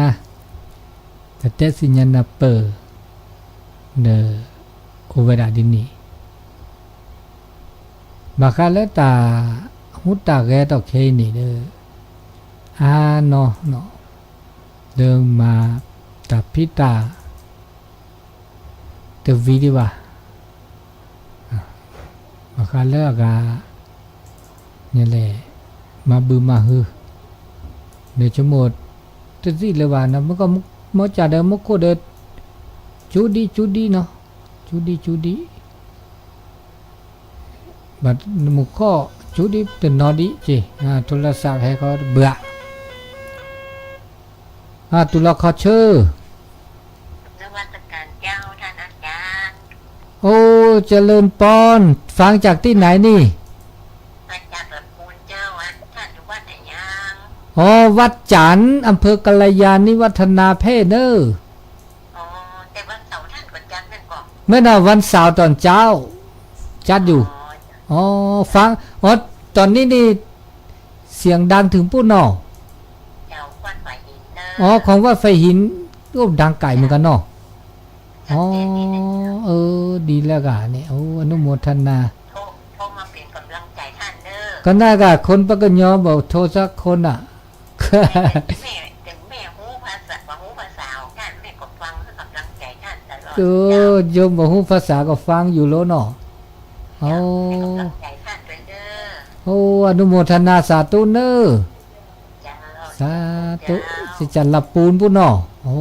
တၢ်တဲသ့ၣ်ညါနၢ်ပၢၢ် ဒီး အိၣ်ဝဲဒၣ်ဒ်န့ၣ်, ဘၣ်ဃးလၢတၢ်ဟူးတၢ်ဂဲၤထီၣ်ခဲအံၤန့ၣ်ဒီး အါနီၤ ဒီးမၤတၢ်ဖံးတၢ် တဝံၤဒံးဘၣ်. ဘၣ်ဃးလၢအဂၤ န့ၣ်လဲၣ် မၤဘုမၤဟု ဒီးဆိကမိၣ်တသ့လၢၤဘၣ်, မ့ၢ်ကီး မ့ၢ်ကၢ်ဒီးမူခိၣ်ဒီး ကၠူဒံကၠူဒံနီၤ, ကၠူဒံကၠူဒံ ဘၣ်မူခိၣ် ကၠူဒံတနီၤဒံးက့ၤ, ထိလၢသးဟဲခီတဘၣ်, တူၢ်လီၤခီဆၢ นมัสการเจ้าท่านอาจารย์ โอ้ เจริญปอน ฟังจากที่ไหนนี่ มาจากลำพูนเจ้า วัด ท่านอยู่วัดไหนยัง อ๋อ วัดจันทร์ อำเภอกัลยาณิวัฒนาแพร่เนอะ อ๋อ แต่วันเสาร์ท่านก็จัดนั่นก่อน ไม่นะ วันเสาร์ตอนเช้า จัดอยู่ อ๋อ อ๋อ ฟัง อ๋อ ตอนนี้นี่ เสียงดังถึงปู้นเนาะ เจ้า วัดไผ่หินเนอะ อ๋อ ของวัดไผ่หิน โอ้ ดังไกลเหมือนกันเนาะ อ๋อ เออ ดีแล้วกะเนี่ย โอ้ อนุโมทนา โทร โทรมาเป็นกำลังใจท่านเนอะ ก็น่ากะ คนปากกยอบอกโทรสักคนน่ะ แม่ แต่แม่รู้ภาษา บ่รู้ภาษาของท่าน แม่ก็ฟังให้กำลังใจท่านตลอด เออ เจ้า โยมบ่รู้ภาษาก็ฟังอยู่แล้วเนาะ เจ้า โอ้ ให้กำลังใจท่านด้วยเด้อ โอ้ อนุโมทนาสาธุเนอะ เจ้า สาธุ เจ้า สิจันทร์ละปูนปู้นเนาะ โอ้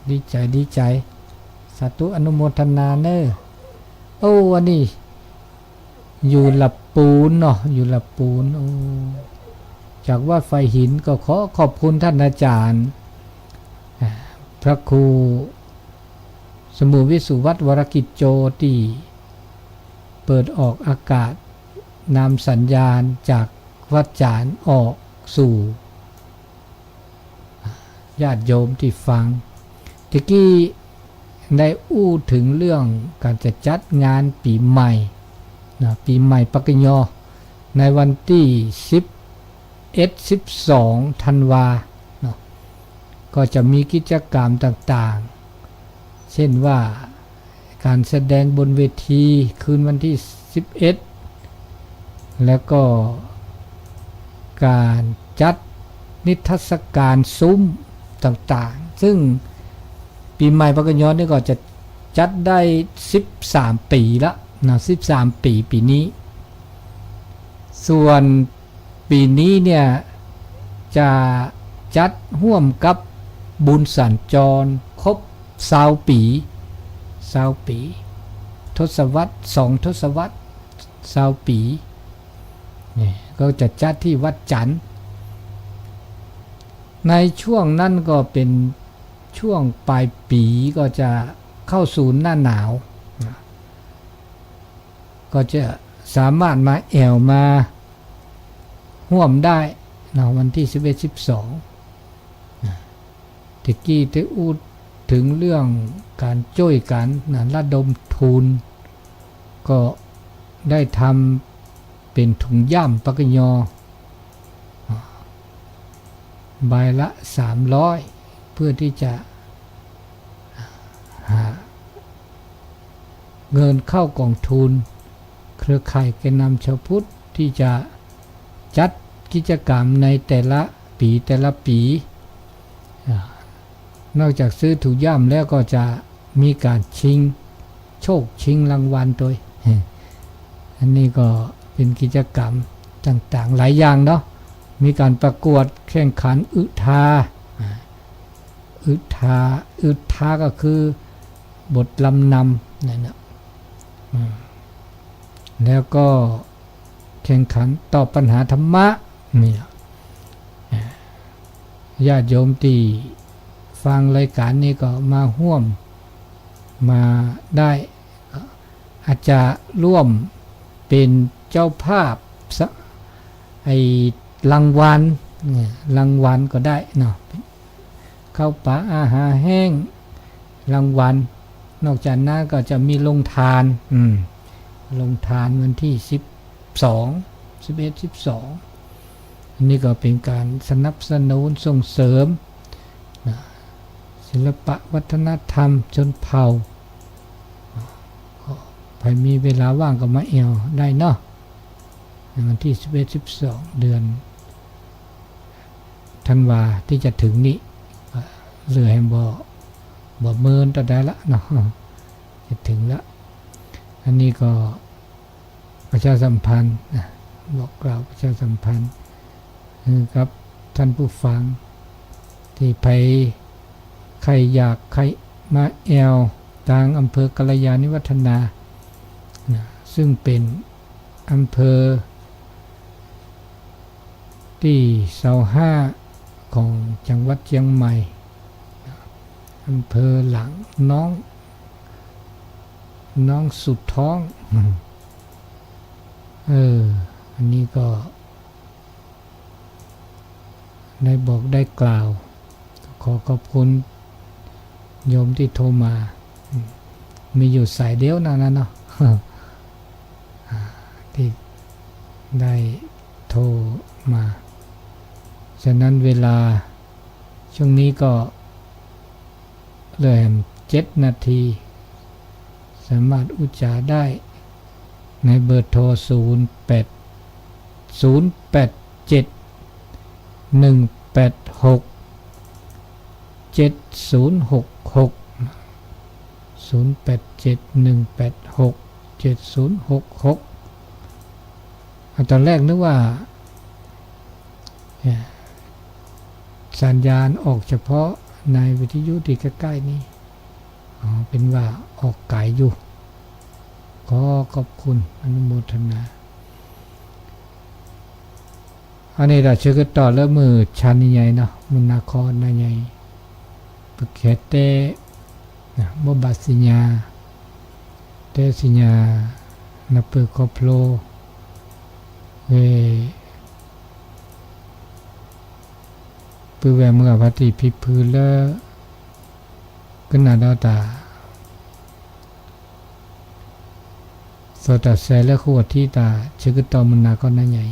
ดีใจ ดีใจ สาธุ อนุโมทนาเนอะ โอ้ อันนี้ อยู่ละปูนเนาะ อยู่ละปูน โอ้ จากวัดไผ่หิน ก็ขอขอบคุณท่านอาจารย์ อ่า พระครูสมุทรวิสุวัฒน์ วรกิจโจ ที่เปิดออกอากาศ นำสัญญาณจากวัดจันทร์ออกสู่ ญาติโยมที่ฟัง ตะกี้ได้อู้ถึงเรื่องการจะจัดงานปีใหม่นะ ปีใหม่ปากกยอ ในวันที่ สิบเอ็ด สิบสอง ธันวาเนาะ ก็จะมีกิจกรรมต่างๆ เช่นว่า การแสดงบนเวทีคืนวันที่ สิบเอ็ด แล้วก็การจัดนิทรรศการซุ้มต่างๆ ซึ่งปีใหม่ปากกยอนี่ก็จะจัดได้ สิบสาม ปีละนะ สิบสาม ปีปีนี้ ส่วน ปีนี้เนี่ยจะจัดร่วมกับบุญสัญจรครบ ซาวปี ซาวปี ทศวรรษ สอง ทศวรรษ ซาวปี เนี่ย ก็จะจัดที่วัดจันทร์ ในช่วงนั้นก็เป็นช่วงปลายปี ก็จะเข้าสู่หน้าหนาว ก็จะสามารถมาแอ่วมาฮ่วมได้นะ วันที่ สิบเอ็ด สิบสอง นะ ตะกี้ได้อู้ถึงเรื่องการจ้วยกั๋นนะ ระดมทุน ก็ได้ทำเป็นถุงย่ำปากกยอ ใบละ สามร้อย เพื่อที่จะหาเงินเข้ากองทุนเครือข่ายแกนนำชาวพุทธที่จะจัดกิจกรรมในแต่ละปีแต่ละปี อ่า นอกจากซื้อถุงย่ำแล้วก็จะมีการชิงโชคชิงรางวัลด้วย อันนี้ก็เป็นกิจกรรมต่างๆ หลายอย่างเนาะ มีการประกวดแข่งขันอึทา อ่า อึทา อึทาก็คือบทลำนำนั่นนะ อืม แล้วก็แข่งขันตอบปัญหาธรรมะ เนี่ย ญาติโยมที่ฟังรายการนี้ก็มาฮ่วม มาได้ อาจจะร่วมเป็นเจ้าภาพส- ไอ้รางวัล เนี่ย รางวัลก็ได้เนาะ ข้าวปลาอาหารแห้ง รางวัล นอกจากนั้นก็จะมีโรงทาน อืม โรงทานวันที่ สิบสอง สิบเอ็ด สิบสอง นี่ก็เป็นการสนับสนุนส่งเสริมนะ ศิลปะวัฒนธรรมชนเผ่า ก็ ใครมีเวลาว่างก็มาแอวได้เนาะ ในวันที่สิบเอ็ด สิบสอง เดือนธันวาที่จะถึงนี้ ก็เหลือแฮมบ่ บ่เมินต่อได้ละเนาะ จะถึงละ อันนี้ก็ ประชาสัมพันธ์นะ บอกกล่าวประชาสัมพันธ์ ให้กับท่านผู้ฟัง ที่ใผ ใครอยากใครมาแอว ตางอำเภอกัลยาณิวัฒนานะ ซึ่งเป็นอำเภอ ที่ซาวห้า ของจังหวัดเชียงใหม่ อำเภอหลางน้อง น้องสุดท้อง เออ อันนี้ก็ ได้บอกได้กล่าว ขอขอบคุณโยมที่โทรมา มีอยู่สายเดียวนะนะเนาะ ที่ได้โทรมา ฉะนั้นเวลาช่วงนี้ก็เหลือแฮมเจ็ดนาที สามารถอู้จ๋าได้ในเบอร์โทร ศูนย์แปด ศูนย์แปดเจ็ด หนึ่งแปดหก เจ็ดศูนย์หกหก ศูนย์แปดเจ็ด หนึ่งแปดหก เจ็ดศูนย์หกหก อ่ะ ตอนแรกนึกว่า เนี่ย สัญญาณออกเฉพาะในวิทยุที่ใกล้ๆนี้ อ๋อ เป็นว่าออกไกลอยู่ ขอขอบคุณ อนุโมทนา အန့ၣ်ဒီးဆၢကတီၢ်လၢမုၢ်ဆါနံၤညါအံၤနီၤ မုၢ်နၤခီနၤညါအံၤ ပကဟဲတဲ ဘိးဘၣ်သ့ၣ်ညါ တဲသ့ၣ်ညါ နၢ်ပၢၢ်ခီဖျိ ဝဲ ပုၢ်ဝဲၢ်မုၢ်အဖါတံၢ်ဖံဖုလၢ ကနၣ်ဒီးတၢ် သီၣ်တၢ်စဲးလၢဃိာ်ထံတၢ်ဆၢကတီၢ်မုၢ်နၤခီနၤညါ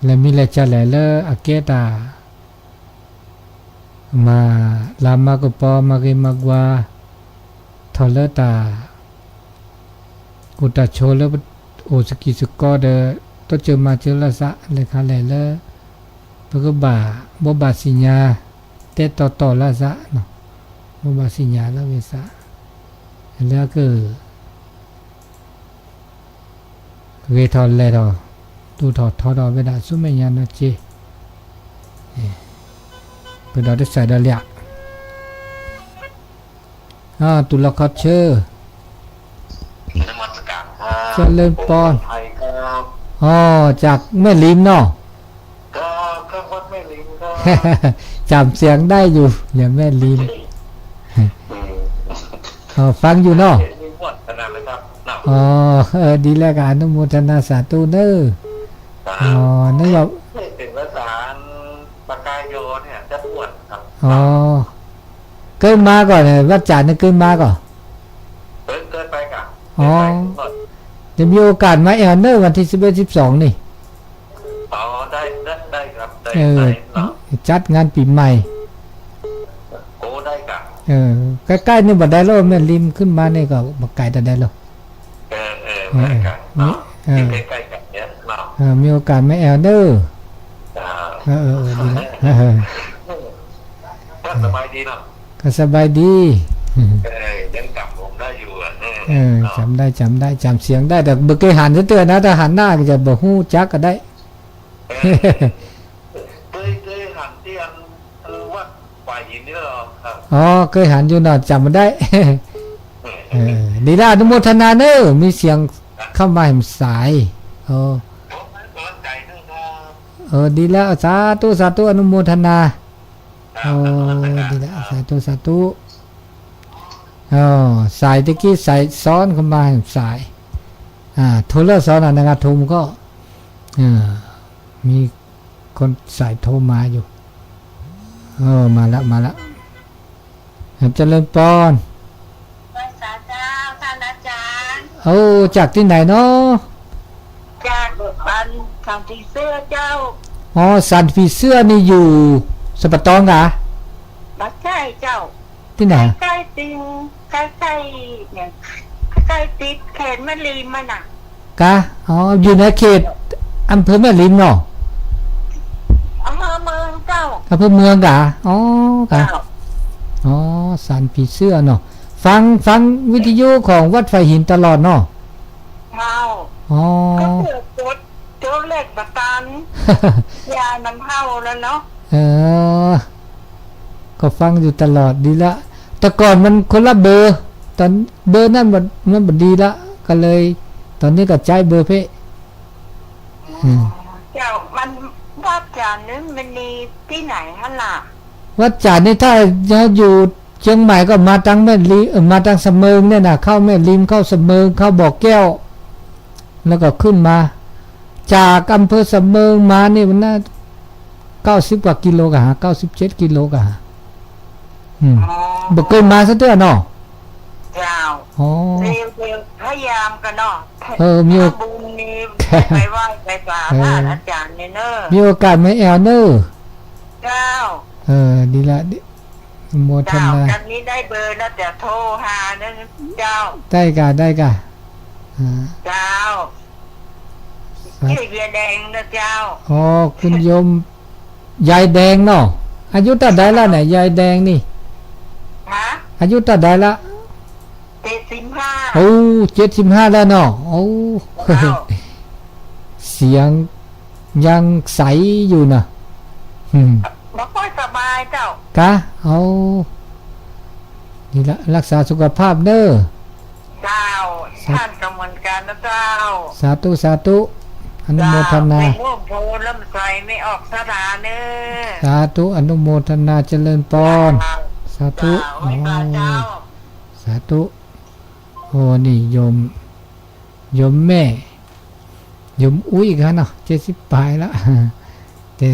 အံၤ လဲၤမံလဲၤကလဲၣ်လၢအကဲတၢ် မၤလၤမၤကပီၤ မၤဂ့ၤမၤကွၢ် ထီၣ်လၢတၢ် အိၣ်တၢ်ဆိးလၢ အိၣ်စကံၢ်စကီဒီး တိစၢၤမၤစၢၤလၢသး လဲၤခါလဲၣ်လၢ ပကဘၣ်ဘိးဘၣ်သ့ၣ်ညါ တဲတီတီလၢသးနီၤ ဘိးဘၣ်သ့ၣ်ညါလၢဝဲသး လၢအက ဂ့ၤထီၣ်လဲၢ်ထီၣ် ဒိၣ်ထီၣ်ထီထီၣ်ဝဲဒၣ် ဆူမဲာ်ညါနီၢ်က့ ပဒီးတစဲးဒီးလံ တူၢ်လိာ်ခီဆၢ เจริญพร อ๋อ จากแม่ริมเนาะ จำเสียงได้อยู่ อย่าแม่ริม ฟังอยู่เนาะ อ๋อ เออ ดีแล้วก็อนุโมทนาสาธุเนอะ อ๋อ นึกว่า อ๋อ เคยมาก่อนเนี่ย วัดจ๋านเนี่ยเคยมาก่อน อ๋อ จะมีโอกาสมาแอวเนอะวันที่สิบเอ็ด สิบสอง นี่ เออ จัดงานปีใหม่ เออ ใกล้ๆนี่บ่ได้แล้ว แม่ริมขึ้นมานี่ก็บ่ไกลแต่ได้แล้ว เออ เออ มี เออ เออ มีโอกาสมาแอวเนอะ เออ เออ เออ ดีแล้ว เออ ก็สบายดีเนาะ ก็สบายดี เออ ยังจำผมได้อยู่อะ เออ เออ เนาะ จำได้ จำได้ จำเสียงได้ แต่บ่เคยหันจักเทื่อนะ ถ้าหันหน้าก็จะบ่ฮู้จักก็ได้ เออ เคย เคยหันที่อัน เออ วัดป่าหินนี่เหรอครับ อ๋อ เคยหันอยู่เนาะ จำไม่ได้ เออ เออ ดีแล้ว อนุโมทนาเนอะ มีเสียงเข้ามาแหมสาย เออ ผมให้กำลังใจด้วยครับ เออ ดีแล้ว สาธุ สาธุ อนุโมทนา ครับ โอ้ อนุโมทนา ดีแล้ว ครับ สาธุ สาธุ อ๋อ สายตะกี้สายซ้อนเข้ามาสาย อ่า โทรซ้อนอ่ะนะครับ โทรมันก็ อ่า มีคนสายโทรมาอยู่ เออ มาละ มาละ ครับ เจริญพร ไหว้สาเจ้า ท่านอาจารย์ โอ้ จากที่ไหนเนาะ จากบ้านคำผีเสื้อเจ้า อ๋อ ศาลผีเสื้อนี่อยู่สะปะตองกะ ไม่ใช่เจ้า ที่ไหน ใกล้ๆ ติด ใกล้ๆ เนี่ย ใกล้ๆ ติดเขตแม่ริมมันน่ะ กะ อ๋อ อยู่ในเขตอำเภอแม่ริมเนาะ อำเภอเมืองเจ้า อำเภอเมืองกะ อ๋อ กะ เจ้า อ๋อ ศาลผีเสื้อเนาะ ฟัง ฟังวิทยุของวัดไผ่หินตลอดเนาะ เจ้า อ๋อ ก็เปิดกด โจ๊กเหล็กบะตัน ยายมันเฒ่าแล้วเนาะ เออ ก็ฟังอยู่ตลอดดีละ แต่ก่อนมันคนละเบอร์ ตอนเบอร์นั่นมัน มันบ่ดีละ ก็เลย ตอนนี้ก็ใช้เบอร์เพ่ อืม เจ้า มัน วัดจันทร์นี่มันมีที่ไหนฮะล่ะ วัดจันทร์นี่ถ้าจะอยู่เชียงใหม่ก็มาทางแม่ริม เอ่อ มาทางสะเมิงเนี่ยนะ เข้าแม่ริม เข้าสะเมิง เข้าบ่อแก้ว แล้วก็ขึ้นมา จากอำเภอสะเมิงมานี่มันน่า เก้าสิบกว่ากิโลกะหา เก้าสิบเจ็ดกิโลกะหา อืม อ๋อ บ่เคยมาสักเทื่อเนาะ เจ้า อ๋อ เร็วๆ พยายามกันเนาะ เออ มีโอ ถ้าบุญมี ไปไหว้ไปสา เออ พระอาจารย์เนี่ยเนอะ มีโอกาสมาแอวเนอะ เจ้า เออ ดีละ ดี โมทนา เจ้า กันนี้ได้เบอร์แล้วจะโทรหานะเจ้า ได้กะ ได้กะ อ่า เจ้า สา ชื่อยายแดงนะเจ้า อ๋อ คุณโยม ยายแดงเนาะ อายุเท่าใดละเนี่ย ยายแดงนี่ ฮะ อายุเท่าใดละ เจ็ดสิบห้า โอ้ เจ็ดสิบห้าแล้วเนาะ โอ้ เจ้า เสียงยังใสอยู่นะ อืม บ่ค่อยสบายเจ้า กะ เอา นี่ละ รักษาสุขภาพเนอะ เจ้า สา ท่านก็เหมือนกันนะเจ้า สาธุ สาธุ อนุโมทนา เจ้า เป็นร่วมโพธิ์ร่วมไทรไม่ออกสถานเนอะ สาธุ อนุโมทนาเจริญพร เจ้า สาธุ เจ้า ไหว้พระเจ้า โอ้ สาธุ โอ้ นี่โยม โยมแม่ โยมอุ๊ยค่ะเนาะ เจ็ดสิบปลายละ แต่